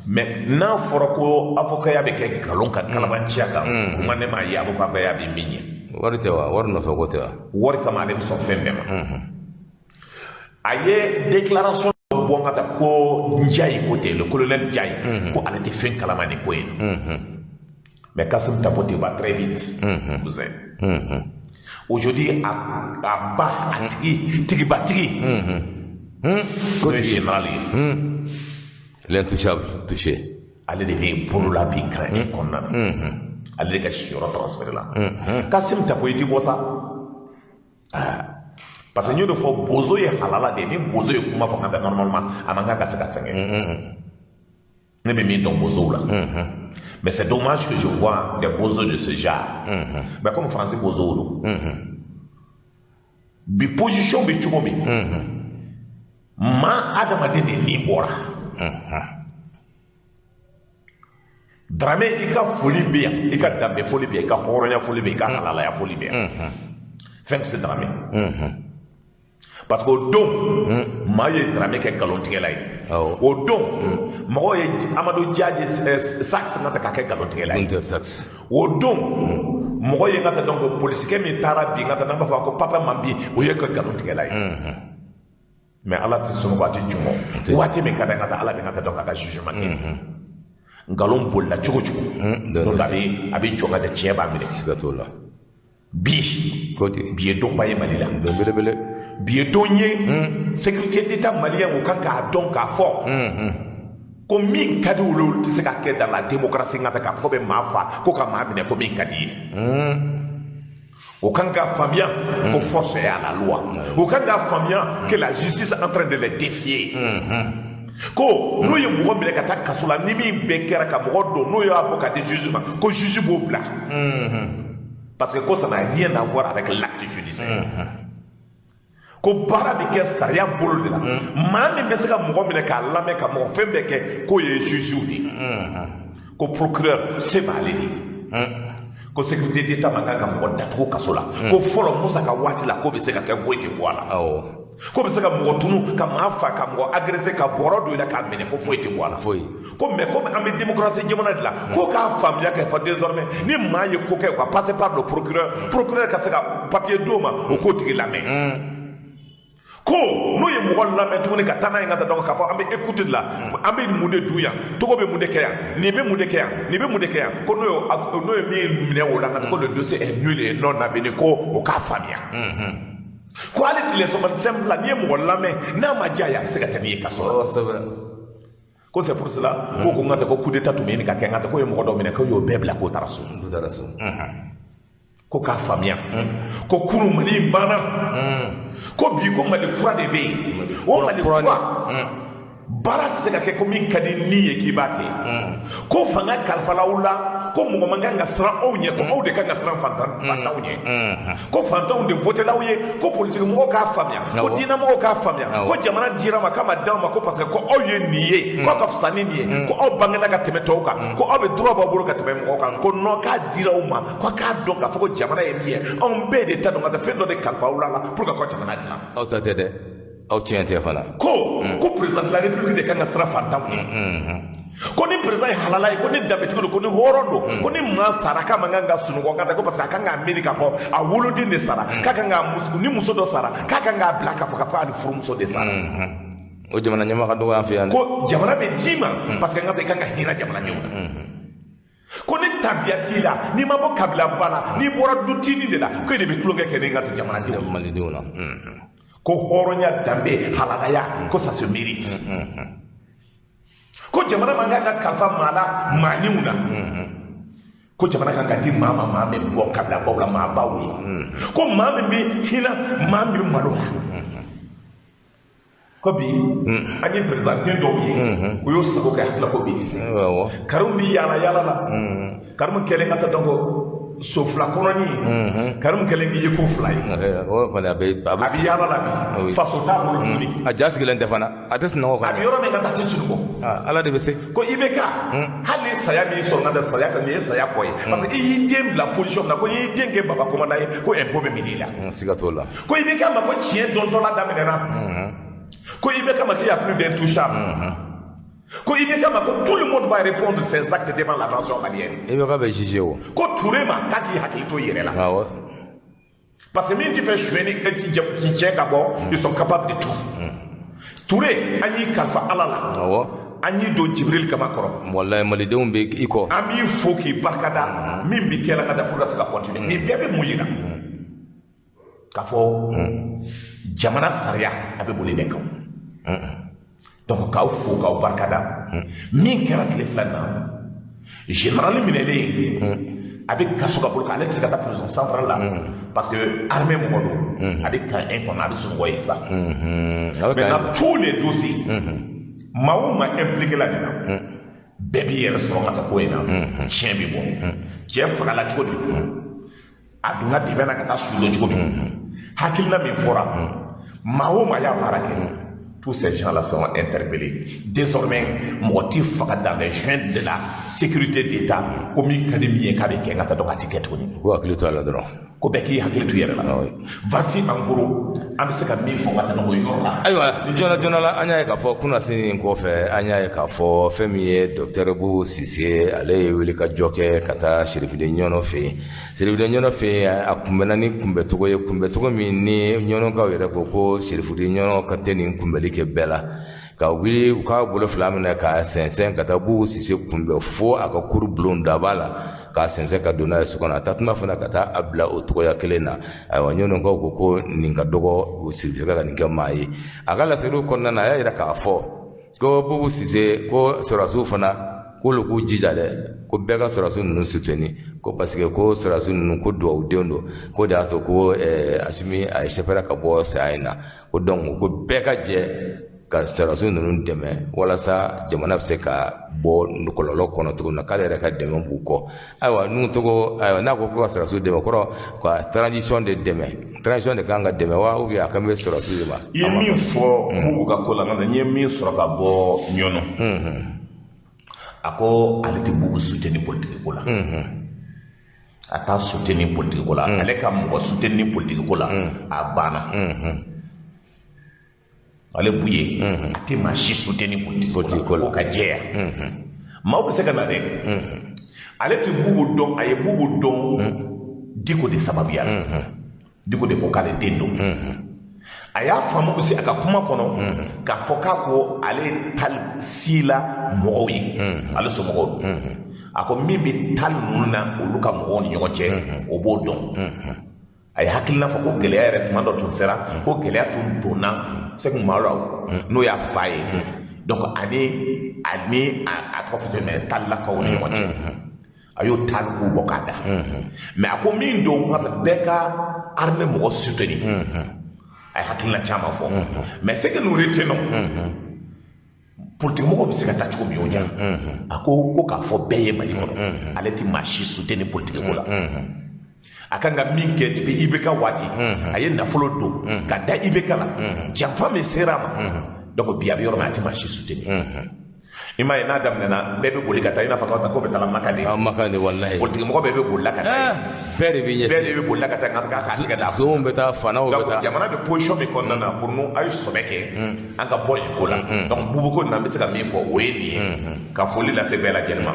Mais n'a fɔra ko avocat bɛ kɛ nkalon kan, kalabanciya kan, kuma ne m'a ye avocat bɛ min ɲɛ. Wari tɛ wa? Wari nɔfɛ ko tɛ wa? Wari kama ale bɛ sɔn fɛn bɛɛ ma. A ye déclaration bɔ n ka taa ko Ndiaye ko ten, le colonel Ndiaye, ko ale tɛ fɛn kalama nin ko in na. Mais Kassim Tapo va très vite, cousin. Aujourd'hui, a ba a tigi tigiba tigi, n'o ye général ye. L'intouchable touché. Ale de bɛ bolo la bi kan in kɔnɔna na. Ale de ka siyɔrɔ transféré la. Kassim Tapo i ti bɔ sa. Parce que n y'o de fɔ, bozo ye halala de ye. Ni bozo ye kuma fɔ ka taa, normalement a man kan ka se ka fɛn kɛ. Ne bɛ min dɔn bozow la. Mais c'est dommage que je vois des bozos de ce genre. Mais comme français bozow don. Bi position bɛ cogo min. Maa adamaden de ni bɔra. Dramé, i ka foli bɛ yan, i ka danbe foli bɛ yan, i ka hɔrɔnya foli bɛ yan, i ka halalaya foli bɛ yan. Fɛn tɛ se Dramé. Parce que o don, maa ye Dramé kɛ nkalontigɛla ye. O don, mɔgɔw ye Amadou Diadji Saxe ka ta k'a kɛ nkalontigɛla ye. O don, mɔgɔ ye n ka taa donc polisikɛ min taara bi n ka taa n'an b'a fɔ ko Papa Mambi, o ye kɛ nkalontigɛla ye. Mais Ala tɛ sunɔgɔ, a tɛ jɔngɔ. Waati min ka di n ka taa, Ala bɛ n ka taa donc a ka jugement kɛ. Nkalon bolila cogo cogo. Donc a bɛ jɔ ka taa, tiɲɛ b'a minɛ. Siga t'o la. Bi bi ye donba ye Mali la. Don belebele. Bi ye don ye sécurité d'État malien o kan k'a dɔn k'a fɔ ko min ka di olu, olu tɛ se ka kɛ dans la démocratie n ka taa k'a fɔ ko bɛ maa fa ko ka maa minɛ ko min ka di ye. O kan k'a faamuya ko force est à la loi. O kan k'a faamuya que la justice est en train de les défier. Ko n'u ye mɔgɔ minɛ ka taa kaso la, ni min bɛɛ kɛra ka mɔgɔ don, n'o y'a bɔ ka di juge ma, ko juge b'o bila. Parce que ko ça n'a rien à voir avec l'acte judiciaire. Ko baara bɛ kɛ sariya bolo de la. Maa min bɛ se ka mɔgɔ minɛ k'a lamɛn ka mɔgɔ fɛn bɛɛ kɛ, k'o ye juge de ye. Ko procureur se b'ale de ye. Ko sécurité d'État man kan ka mɔgɔ datugu kaso la. Ko fɔlɔ Musa ka waati la, k'o bɛ se ka kɛ, foyi tɛ bɔ a la. Ko bɛ se ka mɔgɔ tunu, ka maa fa, ka mɔgɔ agressé, ka bɔrɔ don i la k'a minɛ, ko foyi tɛ bɔ a la. Foyi. Ko mais comme an bɛ démocratie jamana de la, ko k'a faamuya k'a fɔ désormais ni maa ye ko kɛ, o ka passer par le procureur, procureur ka se ka papier d'o ma, o k'o tigi lamɛn. Ko n'o ye mɔgɔ lamɛn tuguni ka taa n'a ye ka taa donc k'a fɔ an bɛ écoute de la, an bɛ mun de dun yan, togo bɛ mun de kɛ yan, nin bɛ mun de kɛ yan, nin bɛ mun de kɛ yan, ko n'o ye min minɛ o la, ko le dossier est nul et non avenu, ko o k'a faamuya. Ko hali tile sɔgɔma simple la, n'i ye mɔgɔ lamɛn n'a ma diya ye, a bɛ se ka tɛmɛ i ye kaso la. Ko c'est pour cela ko ko n ka taa ko coup d'état tun bɛ ɲini ka kɛ, n ka taa k'o ye mɔgɔ dɔw minɛ, k'o y'o bɛɛ bila k'o taara so. K'o taara so. Ko k'a faamuya ko kunun Mali in banna, ko bi ko Mali kura de bɛ yen. O Mali kura, baara tɛ se ka kɛ ko min ka di ni ye k'i b'a kɛ. Ko fanga kalifala aw la, ko mɔgɔ man kan ka siran aw ɲɛ, ko aw de kan ka siran fantanw ɲɛ, ko fantanw de votela aw ye, ko politique mɔgɔw k'a faamuya, ko diinɛ mɔgɔw k'a faamuya, ko jamana dira ma k'a ma d'aw ma, ko parce que ko aw ye nin ye, ko aw ka fisa ni nin ye, ko aw bangena ka tɛmɛ tɔw kan, ko aw bɛ droit b'aw bolo ka tɛmɛ mɔgɔw kan, ko non k'a dira aw ma, ko k'a dɔn k'a fɔ ko jamana ye min ye, anw bɛɛ de ta dɔn ka taa fɛn dɔ de kalifa aw la pour que ka jamana dilan. Aw ta tɛ dɛ. Aw tiɲɛ tɛ fana. Ko ko président de la république de kan ka siran fantanw ɲɛ. Ko ni président ye halala ye, ko ni danbetigi don, ko ni hɔrɔn don, ko ni maa sara k'a man kan ka sunɔgɔ ka taa, ko parce que a kan k'a miiri k'a fɔ a woloden de sara, k'a kan k'a muso ni muso dɔ sara, k'a kan k'a bila k'a fɔ k'a fɔ hali furumuso de sara. O jamana ɲɛmaa ka dɔgɔ an fɛ yan dɛ. Ko jamana bɛ d'i ma parce que n ka taa i kan ka hinɛ jamanadenw na. Ko ni tabiya t'i la, n'i ma bɔ kabilaba la, n'i bɔra dutinin de la, ko e de bɛ tulonkɛ kɛ ni n ka taa jamanadenw. Malidenw na. Ko hɔrɔnya, danbe, halalaya, ko ça se mérite. Ko jamana man kan ka kalifa maa la maaninw na. Ko jamana kan ka di maa ma, maa min bɔ kabilabaw la, maabaw ye. Ko maa min bɛ hinɛ, maa min bɛ malo la. Ko bi an ye président den dɔw ye, u y'o sago kɛ hakili la ko bi se. Karimu bɛ yaala yaala la. Karimu kɛlen ka taa dɔn ko so fila kɔnɔni, Karimu kɛlen k'i ye ko fila ye. A bɛ yaala la bi, faso t'a bolo tuguni. A ja sigilen tɛ fana, a tɛ sunɔgɔ kan. A bɛ yɔrɔ min ka taa, a tɛ sunɔgɔ. Ala de bɛ se. Ko IBK, hali ni saya min sɔrɔ ka taa saya kan, nin ye saya kɔ ye. Parce que i y'i den bila position min na, ko i y'i den kɛ baba commandant ye, ko impôt bɛ minɛ i la. Siga t'o la. Ko IBK ma ko tiɲɛ dɔntɔla daminɛna. Ko IBK ma qu'il y a plus d'intouchable. Ko IBK ma ko tout le monde va répondre ses actes devant la nation malienne. IBK bɛ juger o. Ko Touré ma k'a k'i hakili to i yɛrɛ la. Awɔ. Parce que min tɛ fɛ sonyɛni k'i jɛ ka bɔ, ils sont capables de tout. Touré, an y'i kalifa Ala la. Awɔ. An y'i don Jibril kama kɔrɔ. Walayi malidenw bɛ i kɔ. An b'i fo k'i barikada min bɛ kɛ la ka da pour ka se ka continuer. Nin bɛɛ bɛ mun yira? K'a fɔ jamana sariya a bɛ boli de kan. Donc k'aw fo k'aw barikada. Min kɛra tile fila in na, général minɛlen a bɛ kaso ka bolo kan, ale tɛ se ka taa prison centrale la parce que armée mɔgɔ don, a bɛ camp 1 kɔnɔ, a bɛ sunɔgɔ yen sisan. Maintenant tous les dossiers, maa o maa impliqué la nin na, bɛɛ b'i yɛrɛ sɔrɔ ka taa ko in na, tiɲɛ bɛ bɔ. Cɛ fagala cogo di? A donna dɛmɛ na ka taa su dɔn cogo di? Hakilina min fɔra, maa o maa y'a baara kɛ. Tous ces gens-là seront interpellés. Désormais, mɔgɔ t'i faga dans les joints de la sécurité d'État ko min ka di min ye k'a bɛ kɛ n ka taa dɔn k'a ti kɛ tuguni. Ko hakili to a la dɔrɔn. Ko bɛɛ k'i hakili to i yɛrɛ la. Voici en gros an bɛ se ka min fɔ ka taa n'o yɔrɔ la. Ayiwa joona joona la an y'a ye k'a fɔ kunnasini in kɔfɛ an y'a ye k'a fɔ fɛn min ye docteur Boubou Cissé ale ye wuli ka jɔ kɛ ka taa Serifiden Ɲɔnɔ fɛ yen. Serifiden Ɲɔnɔ fɛ yen a kunbɛnna ni kunbɛcogo ye kunbɛcogo min ni Ɲɔnɔkaw yɛrɛ ko ko Serifiden Ɲɔnɔ ka tɛ nin kunbɛli kɛ bɛɛ la. Ka wuli u k'a bolo fila minɛ k'a sɛnsɛn ka taa Boubou Cissé kunbɛn fo a ka kuru bulon daba la k'a sɛnsɛn ka don n'a ye so kɔnɔ a taatuma fana ka taa a bila o togoya kelen na. Ayiwa Ɲɔnɔkaw ko ko nin ka dɔgɔ Serifiden ka nin kɛ maa ye. A ka laseliw kɔnɔna na a y'a yira k'a fɔ ko Boubou Cissé ko sɔrɔdasiw fana k'olu k'u jija dɛ ko bɛɛ ka sɔrɔdasi ninnu soutenir ko parce que ko sɔrɔdasi ninnu ko dugawudenw don k'o de y'a to ko Asimi a échappé ka bɔ saya in na ko donc ko bɛɛ ka jɛ ka sɔrɔdasi ninnu dɛmɛ walasa jamana bɛ se ka bɔ kɔlɔlɔ kɔnɔ cogo min na k'ale yɛrɛ ka dɛmɛ b'u kɔ. Ayiwa n'u tɔgɔ ayiwa n'a ko ko ka sɔrɔdasiw dɛmɛ kɔrɔ ka transition de dɛmɛ transition de kan ka dɛmɛ wa ou bien a kan bɛ sɔrɔdasiw de ma. I ye min fɔ Boubou ka ko la n ye min sɔrɔ ka bɔ Ɲɔnɔ. A ko ale tɛ Boubou soutenir politique ko la. A t'a soutenir politique ko la. Ale ka mɔgɔ soutenir politique ko la a banna. Ale Bouye a tɛ maa si soutenir politique ko la ko ka jɛya. Maaw bɛ se ka na dɛ. Ale tɛ Boubou dɔn, a ye Boubou dɔn Diko de sababuya la. Diko de ko k'ale den don. A y'a faamu aussi a ka kuma kɔnɔ k'a fɔ k'a ko ale Tall si la mɔgɔw ye, ale somɔgɔw don. A ko min bɛ Tall ninnu na olu ka mɔgɔw ni ɲɔgɔn cɛ, o b'o dɔn. A ye hakilina fɔ ko gɛlɛya yɛrɛ tuma dɔ tun sera, ko gɛlɛya tun donna Segu Mara n'o y'a fa ye. Donc ani a tɔgɔ fɔ cogo min Tallakaw ni ɲɔgɔn cɛ. A y'o Tall k'u bɔ k'a da. Mais a ko min don bɛɛ ka armée mɔgɔ soutenir. A ye hakilina caman fɔ. Mais ce que nous retenons, politique mɔgɔw bɛ se ka taa cogo min o ɲɛ. A ko ko k'a fɔ bɛɛ ye Mali kɔnɔ, ale tɛ maa si soutenir politique ko la. A kan ka min kɛ depuis IBK waati, a ye nafolo don ka da IBK la, janfa min sera a ma, donc bi a bɛ yɔrɔ min a tɛ maa si soutenir. I m'a ye n'a daminɛna bɛɛ bɛ boli ka taa i n'a fɔ ko bɛ taa Maka de. Maka de walayi. Politique mɔgɔ bɛɛ bɛ bolila ka taa. Bɛɛ de bɛ ɲɛsin. Bɛɛ de bɛ bolila ka taa nka k'a tigɛ d'a. Zonw bɛ taa fanaw bɛ taa. Donc jamana bɛ position min kɔnɔna na pour nous a ye sɔbɛ kɛ an ka bɔ nin ko la. Donc Boubou ko nin na an bɛ se ka min fɔ o ye nin ye. Ka foli lase bɛɛ lajɛlen ma.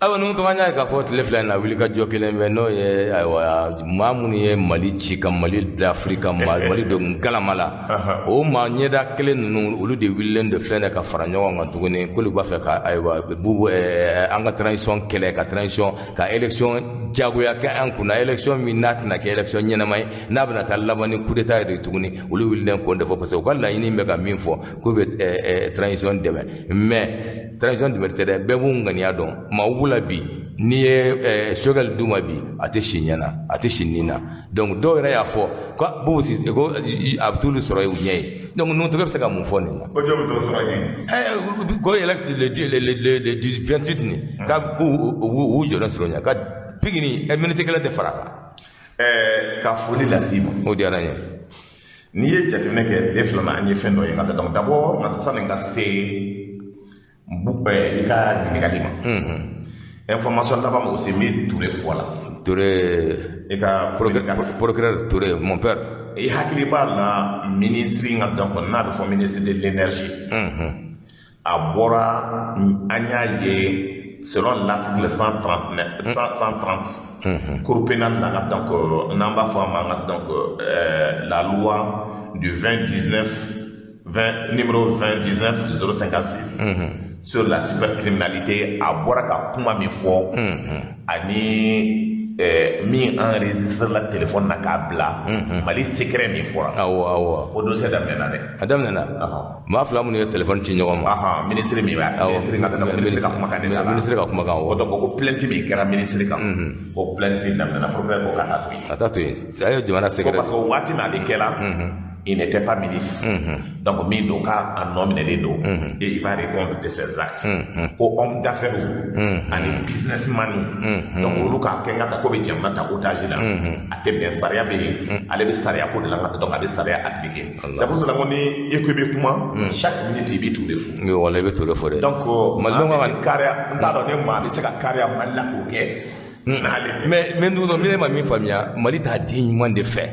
Ayiwa ninnu tɔgɔ an y'a ye k'a fɔ tile fila in na wuli ka jɔ kelen bɛ n'o ye ayiwa maa minnu ye Mali ci ka Mali bila Afiriki ka Mali don galama la o maa ɲɛda kelen ninnu olu de wulilen de filɛ nin ye ka fara ɲɔgɔn kan tuguni k'olu b'a fɛ ka ayiwa Boubou an ka transition kɛlɛ ka transition ka élection jagoya kɛ an kunna élection min n'a tɛna kɛ élection ɲɛnama ye n'a bɛna taa laban ni coup d'état ye tuguni olu wulilen k'o de fɔ parce que u ka laɲini bɛ ka min fɔ k'u bɛ transition dɛmɛ mais transition dɛmɛ tɛ dɛ bɛɛ b'u ŋaniya dɔn maa wula bi n'i ye Choguel d'u ma bi a tɛ si ɲɛ na a tɛ si nin na donc dɔw yɛrɛ y'a fɔ ko Boubou Cissé ko a bɛ t'olu sɔrɔ u ɲɛ ye donc ninnu tɔgɔ bɛ se ka mun fɔ nin na. Ko jɔn bɛ t'o sɔrɔ ɲɛ. Ko yɛlɛ le 28 nin k'a k'u jɔlen sɔrɔ ɲɛ ka pigini miniti kelen tɛ fara a kan. Ka foli lase i ma. O diyara n ye. N'i ye jateminɛ kɛ tile fila na an ye fɛn dɔ ye nka donc d'abord sani n ka se i ka ɲininkali ma. Information laban aussi n bɛ Touré fɔ la. Touré. I ka procureur Touré mon père. I hakili b'a la ministre in ka donc n'a bɛ fɔ ministre de l'énergie. A bɔra, an y'a ye, selon l'article 139, 130 Code pénal la, donc n'an b'a fɔ a ma, donc la loi du 20 19 20 numéro 20 19 056 sur la cybercriminalité, a bɔra ka kuma min fɔ ani min enregistré la téléphone na k'a bila Mali secret min fɔra. Awɔ, awɔ. O dossier daminɛna dɛ. A daminɛna. Maa fila minnu ye téléphone ci ɲɔgɔn ma. Ministre min b'a, ministre ka ministre ka kumakan de la. Ministre ka kumakan, o. Donc ko plainte min kɛra ministre kan, ko plainte daminɛna, procureur ko k'a t'a to yen. A t'a to yen, a ye jamana secret. Parce que waati min a bɛ kɛ la, il n'était pas ministre. Donc min don k'a nɔ minɛlen don, et il va répondre de ses actes. Ko homme d'affaires ani businessman, donc olu k'a kɛ n ka ta ko bɛ jamana ta otage la, a tɛ bɛn, sariya bɛ yen, ale bɛ sariya ko de la n ka ta, donc a bɛ sariya appliquer. C'est pour cela ko ni i ko i bɛ kuma, chaque minute i bɛ t'o de fɔ. Wala i bɛ t'o de fɔ dɛ. Donc malidenw ka kariya, n t'a dɔn ni maa bɛ se ka kariya Mali la k'o kɛ n'ale tɛ. Mais ne ma min faamuya, Mali t'a den ɲuman de fɛ.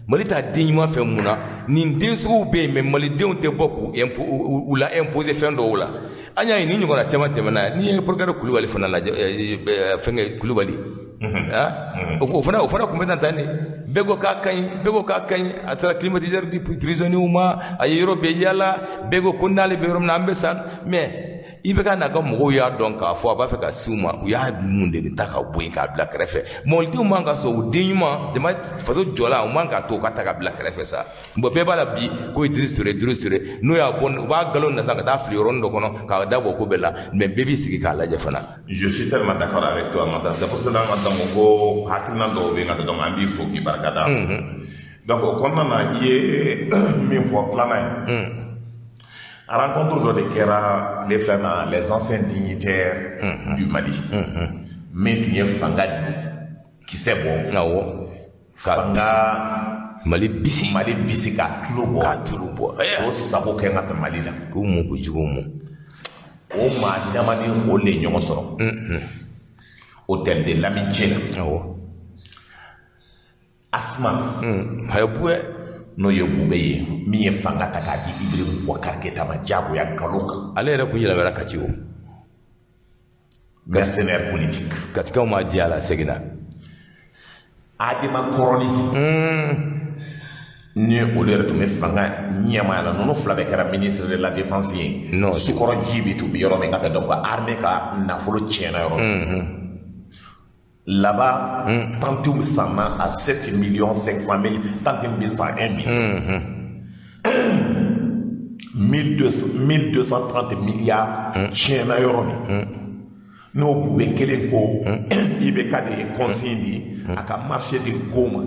Mali t'a den ɲuman fɛ mun na? Nin den suguw bɛ yen, mais malidenw tɛ bɔ k'u la imposer fɛn dɔw la. An y'a ye nin ɲɔgɔnna caman tɛmɛna. N'i ye procureur Kulubali fana lajɛ, fɛnkɛ Kulubali, o fana tun bɛ tan de. Bɛɛ ko k'a ka ɲi, bɛɛ ko k'a ka ɲi. A taara climatiseur di prisonniers ma, a ye yɔrɔ bɛɛ yaala, bɛɛ ko ko n'ale bɛ yɔrɔ min na an bɛ sa. Mais i bɛ ka n'a ka mɔgɔw y'a dɔn k'a fɔ a b'a fɛ ka s'u ma, u y'a mun de ta ka bɔ yen k'a bila kɛrɛfɛ. Mɔlidenw man ka sɔn u den ɲuman, jama faso jɔla, u man k'a to u ka ta ka bila kɛrɛfɛ sa. Bon, bɛɛ b'a la bi ko Idriss Touré, Idriss Touré, n'o y'a bɔ, u b'a galon na sa ka taa fili yɔrɔnin dɔ kɔnɔ k'a dabɔ ko bɛɛ la, mais bɛɛ b'i sigi k'a lajɛ fana. Je suis tellement d'accord avec toi, Mata. C'est pour cela que ko hakilina dɔw bɛ yen ka taa, donc an b'i fo k'i barika da. Donc o kɔnɔna na, i ye min fɔ filanan ye. Rencontre dɔ de kɛra tile fila na, les anciens dignitaires du Mali min tun ye fanga kisɛ bɔ. Awɔ. Fanga Mali bisi. Mali bisi k'a tulo bɔ. K'a tulo bɔ. O sago kɛ ka tɛmɛ Mali la. K'u mun kojugu mun. O maa damani o le ɲɔgɔn sɔrɔ. Hôtel de l'Amitié la. Awɔ. Asma. A ye bouɛ. N'o ye Bube ye, min ye fanga ta k'a di Ibrahim Boubacar Keïta ma diyagoya nkalon kan. Ale yɛrɛ kun yɛlɛmana Kati o. Mercenaire politique. Katikaw ma diya a la, seginna. Adema Kɔrɔni. Ni olu yɛrɛ tun bɛ fanga ɲɛmaaya la, ninnu fila bɛɛ kɛra ministre de la défense ye. Non. Sukɔrɔji bi tun bɛ yɔrɔ min ka tɛ, donc armée ka nafolo tiɲɛna yɔrɔ min. Là-bas, tantum sanna à 7 500 000, tantum bɛ san 1 million. 1230 milliards tiɲɛna yɔrɔ min. N'o Bube kelen ko IBK de ye consigne di a ka marché di go ma.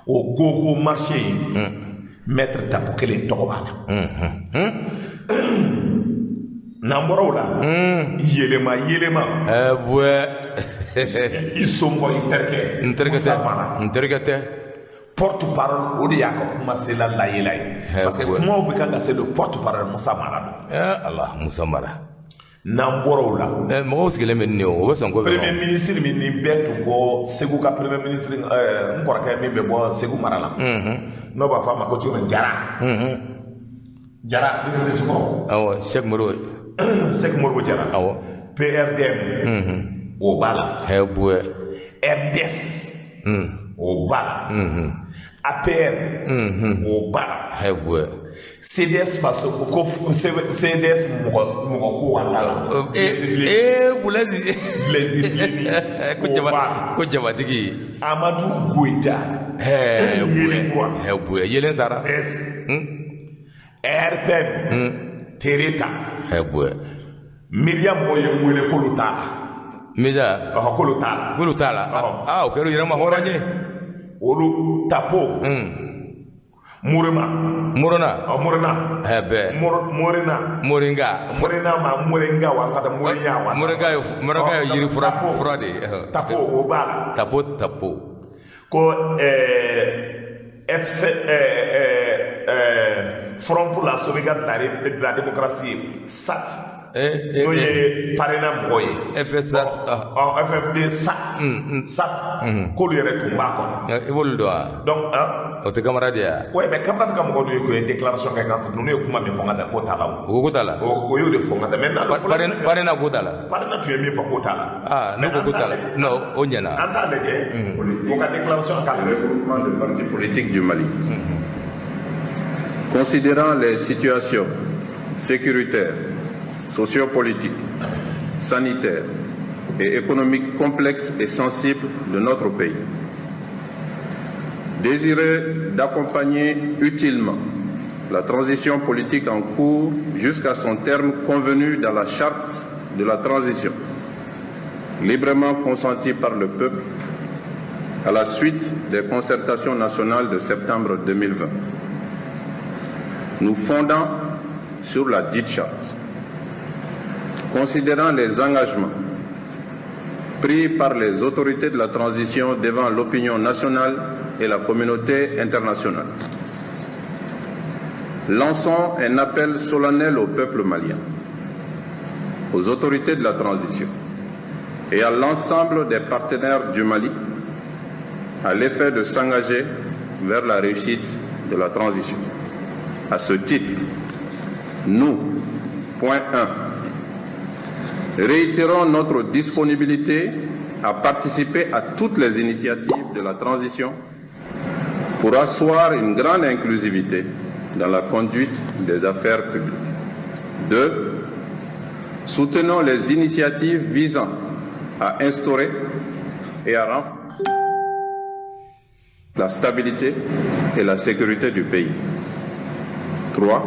O go marché in, maître Tapo kelen tɔgɔ b'a la. N'an bɔra o la, yɛlɛma yɛlɛma. Bouɛ. I somɔgɔ, i terikɛ. N terikɛ tɛ. N terikɛ tɛ. Porte parole, o de y'a ka kumasela layɛla ye. Parce que kumaw bɛ kan ka se le porte parole Musa Mara don. Ala, Musa Mara. N'an bɔra o la. Mɔgɔw sigilen bɛ nin ye o, o bɛ sɔn ko bɛɛ ma. Premier ministre min ni bɛɛ tun ko Segu ka premier ministre, n kɔrɔkɛ min bɛ bɔ Segu mara la. N'o b'a fɔ a ma ko cogo min Jara. Jara premier ministre kɔrɔ. Awɔ, Cheikh Modibo. Cheikh Modibo Jara. Awɔ. PRDM. O b'a la. Bouɛ. RDS. O b'a la. APR. O b'a la. Bouɛ. CDS faso ko CDS mɔgɔ ko wala la. Blaise. Blaise Bieni. Ko jabatigi. Amadou Goïta. Bouɛ. Bouɛ. Yelen sara. RPM. Tereta. Bouɛ. Miriam mɔgɔ ye n wele k'olu t'a la. Meja. Ɔhɔ, k'olu t'a la. K'olu t'a la. Aa, o kɛra u yɛrɛ ma hɔrɔn ye. Olu Tapo. Murema. Murona. Ɔ, Murena. Bɛɛ. Morena. Moringa. Morena ma Moringa wa ka taa Moringa wa. Moringa ye Moringa ye yiri fura de ye. Tapo o b'a la. Tapo Tapo. Ko FC Front pour la sauvegarde de la démocratie SAT. N'o ye PARENA mɔgɔ ye. FSAT. FFD SAT. SAT. K'olu yɛrɛ tun b'a kɔnɔ. I b'olu dɔn wa? Donc o tɛ Kamara de ye wa? Ouais, mais Kamara ka mɔgɔw de ye ko ye déclaration kɛ kan ninnu ye kuma min fɔ n ka taa k'o t'a la o. O ko t'a la. O y'o de fɔ n ka taa maintenant. PARENA ko t'a la. PARENA tun ye min fɔ k'o t'a la. Ah, ne ko ko t'a la. Non, o ɲɛna. An t'a lajɛ. O ka déclaration k'a la. Le regroupement de partis politiques du Mali. Considérant les situations sécuritaires, sociopolitiques, sanitaires et économiques complexes et sensibles de notre pays, désireux d'accompagner utilement la transition politique en cours jusqu'à son terme convenu dans la charte de la transition, librement consentie par le peuple à la suite des concertations nationales de septembre 2020. Nous fondant sur la dite charte, considérant les engagements pris par les autorités de la transition devant l'opinion nationale et la communauté internationale, lançons un appel solennel au peuple malien, aux autorités de la transition et à l'ensemble des partenaires du Mali à l'effet de s'engager vers la réussite de la transition. À ce titre, nous, point 1, réitérons notre disponibilité à participer à toutes les initiatives de la transition pour asseoir une grande inclusivité dans la conduite des affaires publiques. 2, soutenons les initiatives visant à instaurer et à renforcer la stabilité et la sécurité du pays. 3,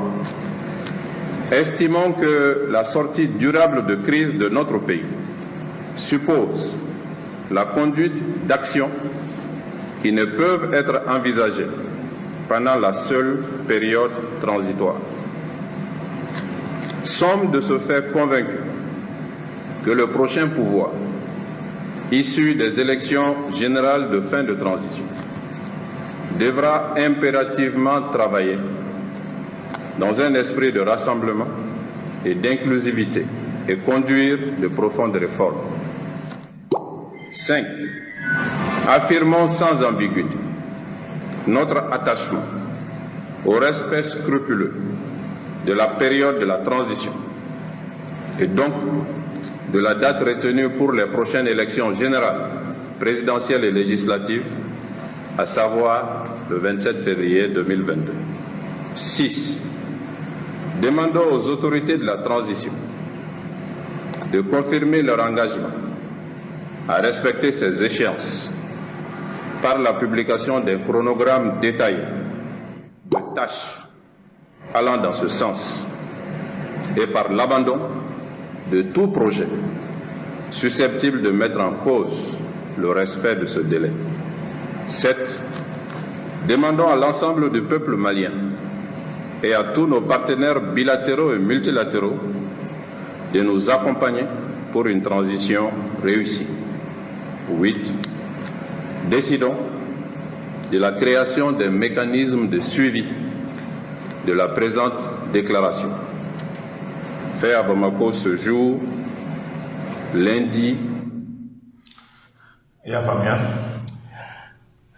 estimons que la sortie durable de crise de notre pays suppose la conduite d'actions qui ne peuvent être envisagées pendant la seule période transitoire. Sommes de ce fait convaincus que le prochain pouvoir, issu des élections générales de fin de transition, devra impérativement travailler dans un esprit de rassemblement et d'inclusivité et conduire de profondes réformes. 5. Affirmons sans ambiguïté notre attachement au respect scrupuleux de la période de la transition et donc de la date retenue pour les prochaines élections générales, présidentielles et législatives, à savoir le 27 février 2022. 6. Demandons aux autorités de la transition de confirmer leur engagement à respecter ces échéances par la publication d'un chronogramme détaillé de tâches allant dans ce sens et par l'abandon de tout projet susceptible de mettre en cause le respect de ce délai. 7. Demandons à l'ensemble du peuple malien et à tous nos partenaires bilatéraux et multilatéraux de nous accompagner pour une transition réussie. 8. Décidons de la création d'un mécanisme de suivi de la présente déclaration, fait à Bamako ce jour, lundi. I y'a faamuya?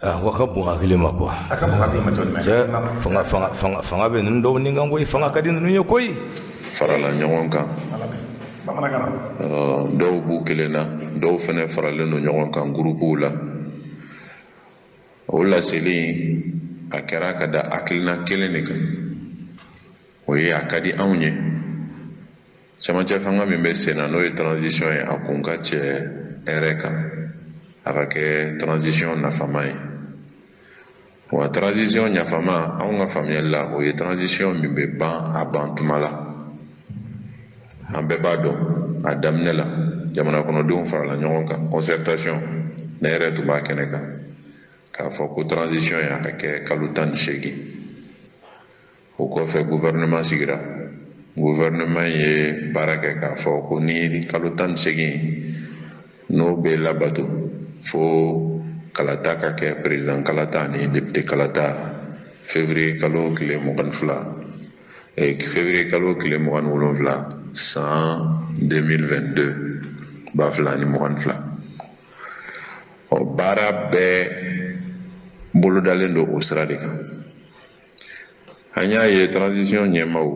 Wa ka bon hakili ma quoi. A ka bon hakili ma cogo jumɛn? Cɛ, fanga fanga fanga fanga bɛ ninnu dɔw ni kan koyi, fanga ka di ninnu ye koyi. Farala ɲɔgɔn kan. Bamanankan na. Dɔw b'u kelen na, dɔw fɛnɛ faralen don ɲɔgɔn kan gurupuw la. O laseli a kɛra ka da hakilina kelen de kan. O ye a ka di anw ye. Cɛmancɛ fanga min bɛ sen na n'o ye transition ye, a kun ka cɛ hɛrɛ kan. A ka kɛ transition nafama ye. Wa transition nafama, anw ka faamuyali la, o ye transition min bɛ ban a ban tuma la. An bɛɛ b'a dɔn a daminɛ la jamana kɔnɔdenw farala ɲɔgɔn kan concertation ne yɛrɛ tun b'a kɛnɛ kan k'a fɔ ko transition ye a ka kɛ kalo 18. O kɔfɛ gouvernement sigira, gouvernement ye baara kɛ k'a fɔ ko ni kalo 18 n'o bɛ labato fo kalata ka kɛ président kalata ani député kalata février kalo tile 22, février kalo tile 27. san 2022 2022. Ɔ baara bɛɛ bolodalen don o sira de kan. An y'a ye transition ɲɛmaaw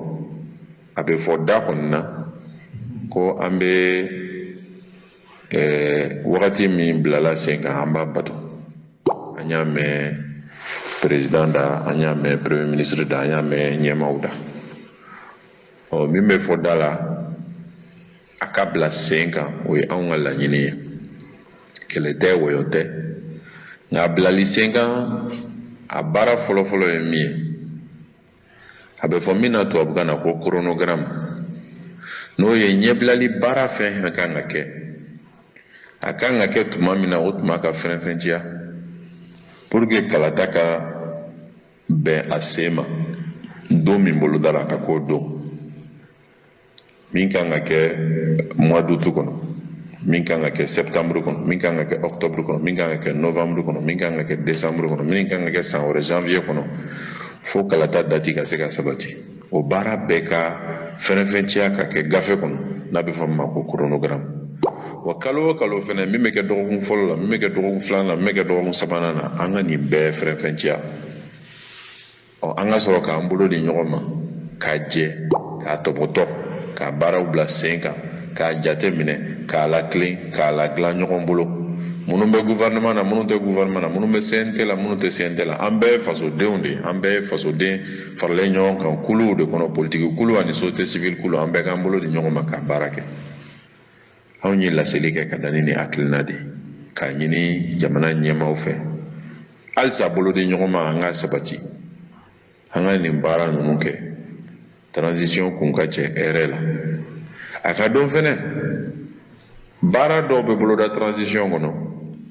a bɛ fɔ da kɔni na ko an bɛ wagati min bilala sen kan an b'a bato. An y'a mɛn président da, an y'a mɛn premier ministre da, an y'a mɛn ɲɛmaaw da. Ɔ min bɛ fɔ da la a ka bila sen kan, o ye anw ka laɲini ye. Kɛlɛ tɛ, wɔyɔ tɛ, nka a bilali sen kan a baara fɔlɔfɔlɔ ye min ye, a bɛ fɔ min na tubabukan na ko chronogramme, n'o ye ɲɛbilali baara fɛn fɛn kan ka kɛ, a kan ka kɛ tuma min na o tuma ka fɛnfɛnciya pour que kalata ka bɛn a sen ma don min bolodara a ka k'o don. Min kan ka kɛ mois d'août kɔnɔ, min kan ka kɛ septembre kɔnɔ, min kan ka kɛ octobre kɔnɔ, min kan ka kɛ novembre kɔnɔ, min kan ka kɛ décembre kɔnɔ, min kan ka kɛ san wɛrɛ janvier kɔnɔ, fo kalata dati ka se ka sabati. O baara bɛɛ ka fɛnfɛnciya ka kɛ gafe kɔnɔ n'a bɛ fɔ min ma ko chronogramme. Wa kalo o kalo fɛnɛ, min bɛ kɛ dɔgɔkun fɔlɔ la, min bɛ kɛ dɔgɔkun filanan la, min bɛ kɛ dɔgɔkun sabanan na, an ka nin bɛɛ fɛnfɛnciya. Ɔ an ka sɔrɔ k'an bolo di ɲɔgɔn ma, k'a jɛ, k'a tɔbɔtɔ, k'a baaraw bila sen kan, k'a jate minɛ, k'a latilen, k'a ladilan ɲɔgɔn bolo. Minnu bɛ gouvernement na, minnu tɛ gouvernement na, minnu bɛ CNT la, minnu tɛ CNT la, an bɛɛ ye fasodenw de ye, an bɛɛ ye fasoden faralen ɲɔgɔn kan kuluw de kɔnɔ, politiki kulu ani société civile kulu, an bɛɛ k'an bolo di ɲɔgɔn ma ka baara kɛ. Anw ye laseli kɛ ka da ni nin hakilina de ye, k'a ɲini jamana ɲɛmaaw fɛ halisa bolo di ɲɔgɔn ma, an ka sabati, an ka nin baara ninnu kɛ, transition kun ka cɛ hɛrɛ la. A ka dɔn fɛnɛ baara dɔw bɛ boloda transition kɔnɔ,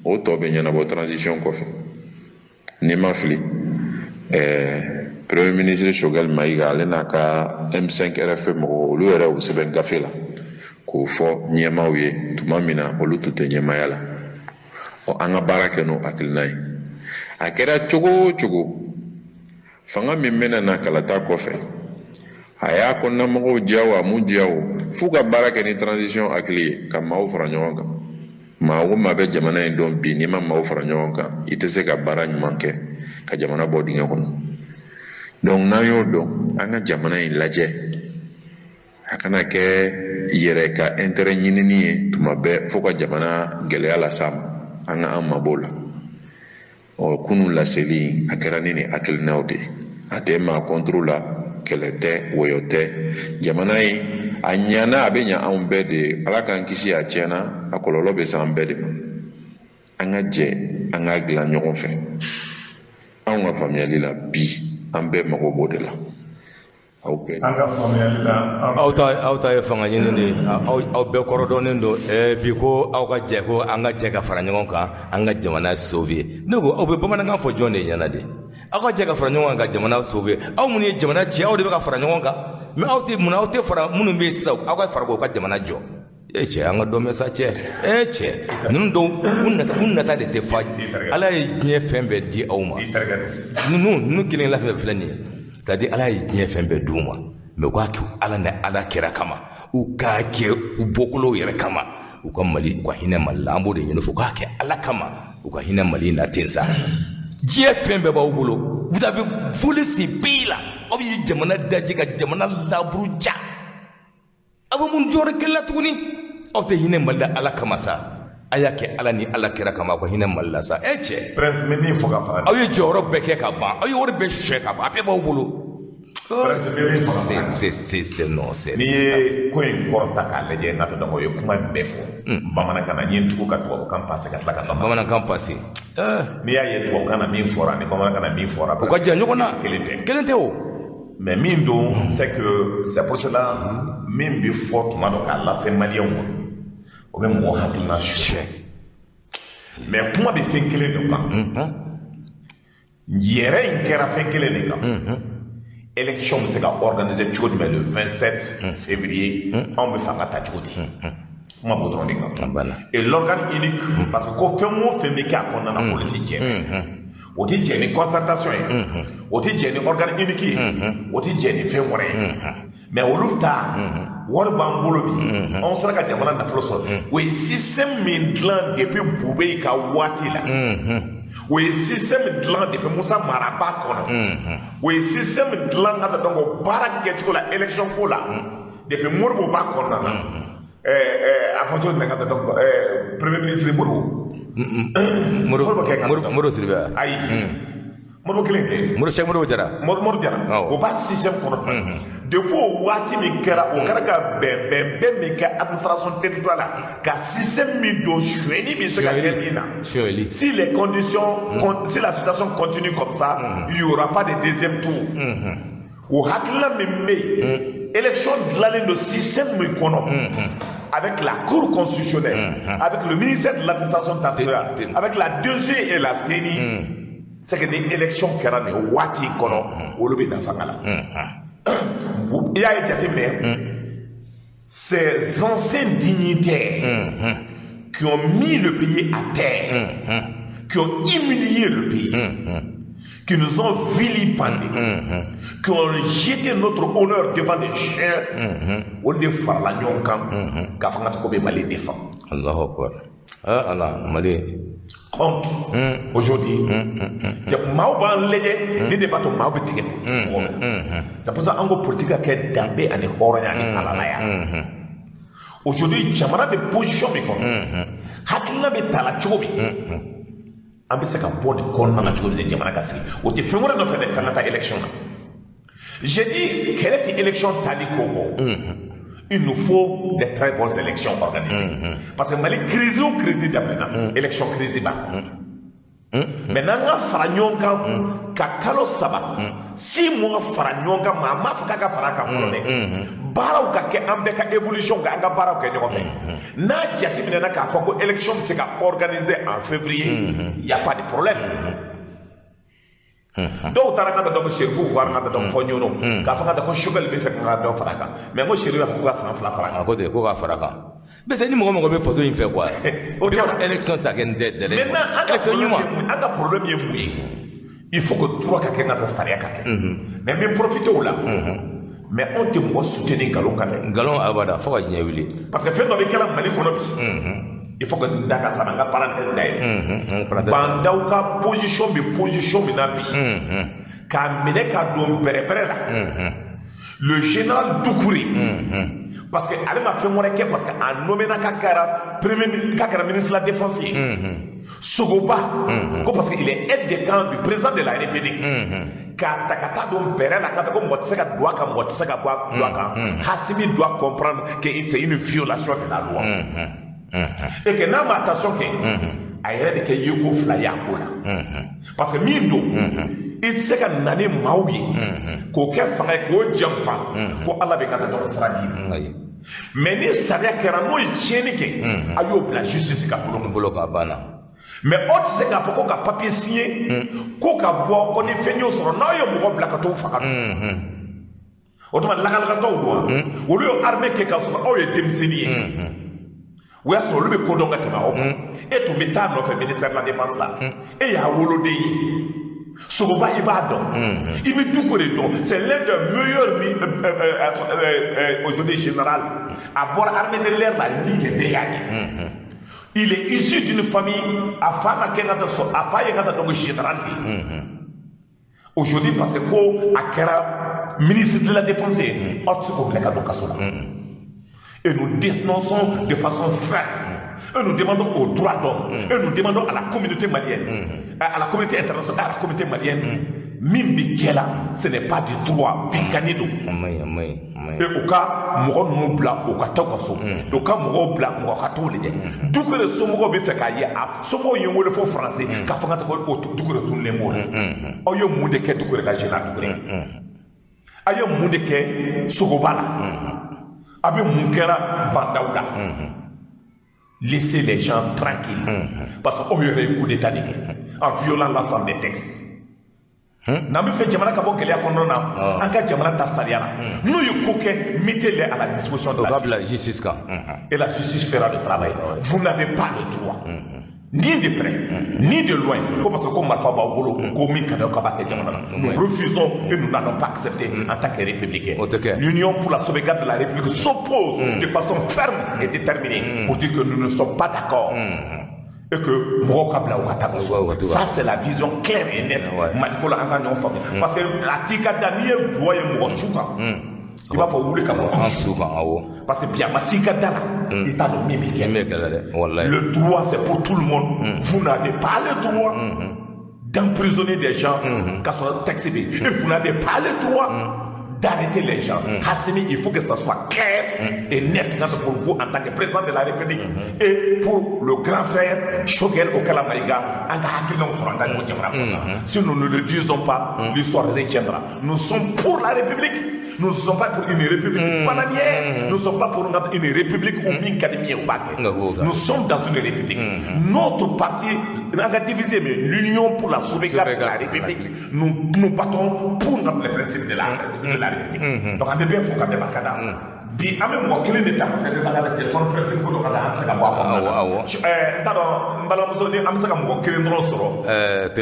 o tɔ bɛ ɲɛnabɔ transition kɔfɛ. N'i ma fili, premier ministre Choguel Maïga ale n'a ka M5 RFP mɔgɔw, olu yɛrɛ y'o sɛbɛn gafe la k'o fɔ ɲɛmaaw ye tuma min na olu tun tɛ ɲɛmaaya la. Ɔ an ka baara kɛ n'o hakilina ye. A kɛra cogo o cogo, fanga min bɛna na kalata kɔfɛ, a y'a kɔnɔnamɔgɔw diya o, a m'u diya o, f'u ka baara kɛ ni transition hakili ye, ka maaw fara ɲɔgɔn kan. Maa o maa bɛ jamana in dɔn bi, n'i ma maaw fara ɲɔgɔn kan, i tɛ se ka baara ɲuman kɛ ka jamana bɔ dingɛ kɔnɔ. Donc n'an y'o dɔn, an ka jamana in lajɛ, a kana kɛ yɛrɛ ka intérêt ɲinini ye tuma bɛɛ fo ka jamana gɛlɛya las'a ma. An ka an mabɔ o la. Ɔ kunun laseli a kɛra ni nin hakilinaw de ye, a tɛ maa contre la, kɛlɛ tɛ, wɔyɔ tɛ. Jamana in a ɲana, a bɛ ɲa anw bɛɛ de ye. Ala k'an kisi a tiɲɛna, a kɔlɔlɔ bɛ se an bɛɛ de ma. An ka jɛ, an k'a dilan ɲɔgɔn fɛ. Anw ka faamuyali la bi, an bɛɛ mago b'o de la. An ka faamuyali la, aw ta ye fanga ɲini de ye, aw bɛɛ kɔrɔdɔnnen don. Bi ko aw ka jɛ, ko an ka jɛ ka fara ɲɔgɔn kan, an ka jamana sauver. Ne ko aw bɛ bamanankan fɔ jɔn de ɲɛna de? Aw ka jɛ ka fara ɲɔgɔn kan ka jamana sauver. Aw minnu ye jamana ci, aw de bɛ ka fara ɲɔgɔn kan. Mais aw tɛ mun, aw tɛ fara minnu bɛ yen sisan, aw ka fara k'u ka jamana jɔ. E cɛ, an ka dɔ mɛn sa cɛ. E cɛ, ninnu dɔw u nata de tɛ fa. Ala ye diɲɛ fɛn bɛɛ di aw ma. Ninnu kelen kelen fɛn filɛ nin ye. C'est-à-dire Ala ye diɲɛ fɛn bɛɛ d'u ma, mais u k'a kɛ Ala ni Ala kɛra kama, u k'a kɛ u bɔkolow yɛrɛ kama, u ka Mali, u ka hinɛ Mali la. An b'o de ɲini fo, u k'a kɛ Ala kama, u ka hinɛ Mali in na ten sa. Diɲɛ fɛn bɛɛ b'aw bolo. Vous avez volé ce pays-là. Aw ye jamana daji ka jamana laburuja. Aw bɛ mun jɔyɔrɔ kelen la tuguni? Aw tɛ hinɛ Mali la Ala kama sa. A y'a kɛ Ala ni Ala kɛra kama, aw ka hinɛ Mali la sa. E cɛ. Prince, n bɛ min fɔ ka fara. Aw ye jɔyɔrɔ bɛɛ kɛ ka ban. Aw ye wari bɛɛ suɲɛ ka ban. A bɛɛ b'aw bolo. Prince, n bɛ min fɔ ka fara. C'est non, c'est. N'i ye ko in kɔrɔ ta k'a lajɛ, n'a tɛ dɔn o ye kuma in bɛɛ fɔ. Bamanankan na, n ye n tugu ka tubabukan passer ka tila ka bamanankan passer. N'i y'a ye tubabukan na min fɔra ni bamanankan na min fɔra. U ka jan ɲɔgɔn na. Kelen tɛ. Kelen tɛ o. Mais min don, c'est que c'est pour cela min bɛ fɔ tuma dɔ k'a lase maliyɛnw ma, o bɛ mɔgɔ hakilina suɲɛ. Mais kuma bɛ fɛn kelen de kan. Yɛrɛ in kɛra fɛn kelen de kan. Élection bɛ se ka organiser cogo jumɛn le 27 février, anw bɛ fɛ an ka ta cogo di? Kuma b'o dɔrɔn de kan. Et l'organe unique, parce que ko fɛn o fɛn bɛ kɛ a kɔnɔna na, k'olu ti jɛ. O ti jɛ ni concertation ye, o ti jɛ ni organe unique ye, o ti jɛ ni fɛn wɛrɛ ye. Mais olu ta wari b'an bolo bi, anw sera ka jamana nafolo sɔrɔ. O ye système min dilan depuis Boubèye ka waati la, o ye système dilan depuis Moussa Mara ba kɔnɔ, o ye système dilan ka taa donc baara kɛcogo la, élection ko la, depuis Modibo ba kɔnɔna na. A fɔ cogo jumɛn ka taa donc premier ministre Modibo. Modibo Sidibé. Ayi. Modibo kelen tɛ. Modibo, Cheikh Modibo Jara. Modibo Jara. O b'a système kɔnɔ. Depuis o waati min kɛra, o kɛra ka bɛn min kɛ administration territoriale la, ka système min don, sonyɛli bɛ se ka kɛ min na. Sonyɛli. Si les conditions, si la situation continue comme ça, il y aura pas de deuxième tour. O hakilina min bɛ yen, élection dilanlen don système min kɔnɔ, avec la Cour constitutionnelle, avec le ministère de l'administration territoriale, avec la DG et la CENI, c'est que ni élection kɛra nin waati in kɔnɔ, olu bɛ na fanga la. I y'a ye jateminɛ, ces anciens dignitaires qui ont mis le pays à terre, qui ont humilié le pays, qui nous ont vilipendés, qui ont jeté notre honneur devant des chiens, olu de farala ɲɔgɔn kan k'a fɔ an ka ko bɛ Mali défend. Allahu akbar. Ah Allah, Mali. Honte aujourd'hui. Maaw b'an lajɛ ni de b'a to maaw bɛ tigɛ politique mɔgɔ la. C'est pour ça an ko politique ka kɛ danbe ani hɔrɔnya ani halalaya. Aujourd'hui, jamana bɛ position min kɔnɔ, hakilina bɛ ta la cogo min, an bɛ se ka bɔ nin kɔnɔna na cogo min jamana ka sigi, o tɛ fɛn wɛrɛ nɔfɛ dɛ, k'an ka taa élection na. J'ai dit kɛlɛ tɛ élection tali ko bɔ. Il nous faut des très bonnes élections organisées. Parce que Mali crise o crise daminɛna, élection crise b'a kɔnɔ. Maintenant, an ka fara ɲɔgɔn kan ka kalo 3, 6 mois fara ɲɔgɔn kan, maa m'a fɔ k'a ka fara a kan fɔlɔ dɛ. Baaraw ka kɛ, an bɛɛ ka évolution kɛ, an ka baaraw kɛ ɲɔgɔn fɛ. N'a jateminɛna k'a fɔ ko élection bɛ se ka organiser en février, il y a pas de problème. Dɔw taara ka taa dɔn Serifu voir ka taa dɔn fɔ ɲɔgɔn k'a fɔ ka taa ko Choguel bɛ fɛ ka dɔ fara a kan, mais n ko Serifu b'a fɔ ko ka san 2 fara a kan. A ko ten ko k'a fara a kan. Parce que ni mɔgɔ mɔgɔ bɛ faso in fɛ quoi. O tɛ élection ta kɛ nin tɛ dɛ. Maintenant, an ka problème ye mun ye? Il faut que droit ka kɛ, ka taa sariya ka kɛ. Mais n bɛ profiter o la. Mais anw tɛ mɔgɔ soutenir nkalon kan dɛ. Nkalon abada fo ka diɲɛ wuli. Parce que fɛn dɔ bɛ kɛra Mali kɔnɔ bi. Il faut que n da ka sara, n ka parenthèse dayɛlɛ. Bah N'Daw ka position bɛ position min na bi, k'a minɛ ka don bɛrɛbɛrɛ la. Le général Doucouré, parce que ale ma fɛn wɛrɛ kɛ, parce que a nommé na k'a kɛra premier, k'a kɛra ministre de la défense ye. Sogoba ko parce que il est aide de camp du président de la République. K'a ta ka taa don bɛrɛ la, k'a fɔ ko mɔgɔ tɛ se ka don a kan, mɔgɔ tɛ se ka bɔ a kan. Assimi doit comprendre que c'est une violation de la loi. Et que n'a ma attention kɛ, a yɛrɛ bɛ kɛ yeko fila ye a ko la. Parce que min don, i tɛ se ka na ni maaw ye k'o kɛ fanga ye, k'o janfa, ko Ala bɛ ka taa dɔrɔn sira d'i ma. Mais ni sariya kɛra, n'o ye tiɲɛni kɛ, a y'o bila justice ka bolo kan, a banna. Mais aw tɛ se k'a fɔ ko ka papier signé ko ka bɔ ko ni fɛn y'o sɔrɔ, n'aw ye mɔgɔ bila ka t'o faga. O tuma lakalakatɔw don wa? Olu ye armée kɛ k'a sɔrɔ aw ye denmisɛnnin ye. O y'a sɔrɔ olu bɛ ko dɔn ka tɛmɛ aw kan. E tun bɛ taa nɔfɛ ministère de la défense la. E y'a woloden ye. Sogoba i b'a dɔn. I bɛ Doucouré dɔn. C'est l'un des meilleurs aujourd'hui général. A bɔra armée de l'air la, min kɛ bɛɛ y'a ye. Il est issu d'une famille, a fa ma kɛ ka taa sɔrɔ, a fa ye ka taa donc général de ye. Aujourd'hui, parce que ko a kɛra ministre de la défense ye, aw tɛ se k'o minɛ ka don kaso la. Et nous dénonçons de façon ferme. Et nous demandons aux droits d'homme, et nous demandons à la communauté malienne, à la communauté internationale, à la communauté malienne, min bɛ kɛ la, ce n'est pas du droit, binkanni don. Et u ka mɔgɔ ninnu bila u ka taa u ka so, u ka mɔgɔw bila mɔgɔ ka t'o lajɛ. Doucouré somɔgɔw bɛ fɛ k'a ye, a somɔgɔw ye n wele fo Faransi k'a fɔ n ka taa ko Doucouré tununnen b'o la. Aw ye mun de kɛ Doucouré la, général Doucouré? Aw ye mun de kɛ Sogoba la? A bɛ mun kɛra Bah N'Daw la? Laissez les gens tranquilles. Parce que aw yɛrɛ ye coup d'état de kɛ en violant l'ensemble des textes. N'an bɛ fɛ jamana ka bɔ gɛlɛya kɔnɔna na, an ka jamana ta sariya la. N'u ye ko kɛ, mettez-les à la disposition de la justice. Justice kan. Et la justice fera le travail. Vous n'avez pas le droit. Ni de près, ni de loin. Ko parce que ko marifa b'aw bolo, ko min ka d'aw ka b'a kɛ jamana na. Nous refusons et nous n'allons pas accepter en tant que républicains. O tɛ kɛ. L'Union pour la sauvegarde de la République s'oppose de façon ferme et déterminée pour dire que nous ne sommes pas d'accord et que mɔgɔw ka bila u ka taa U ka so. Ça, c'est la vision claire et nette. Mali ko la, an ka ɲɔgɔn faamuya, parce que a t'i ka da, n'i ye duwa ye mɔgɔ su kan, i b'a fɔ wuli ka bɔ An su kan, awɔ. Parce que bi, a ma s'i ka da la, i t'a dɔn min b'i kɛ. Min bɛ kɛlɛ dɛ, walayi. Le droit, c'est pour tout le monde. Vous n'avez pas le droit d'emprisonner des gens k'a sɔrɔ texte bɛ yen. Et vous n'avez pas le droit d'arrêter les gens. Assimi, il faut que ça soit clair et net pour vous en tant que président de la République et pour le grand frère Choguel Kokalla Maïga, an ka hakilinaw sɔrɔ an ka ɲɔgɔn jamana kɔnɔ. Si nous ne le disons pas, l'histoire retiendra. Nous sommes pour la République. Nous ne sommes pas pour une république bananière. Nous ne sommes pas pour une république où min ka di min ye, o b'a kɛ. Nous sommes dans une république. Notre parti, an ka diviser, mais l'Union pour la sauvegarde de la République, nous nous battons pour les principes de la République. Donc an bɛ bɛɛ fo ka bɛɛ barika da. Bi, an bɛ mɔgɔ kelen de ta, parce que an ka téléphone principe ko dɔ ka da, an tɛ se ka bɔ a kɔnɔna na. Awɔ, awɔ. N t'a dɔn, n balimamuso, ni an bɛ se ka mɔgɔ kelen dɔrɔn sɔrɔ. Ɛɛ.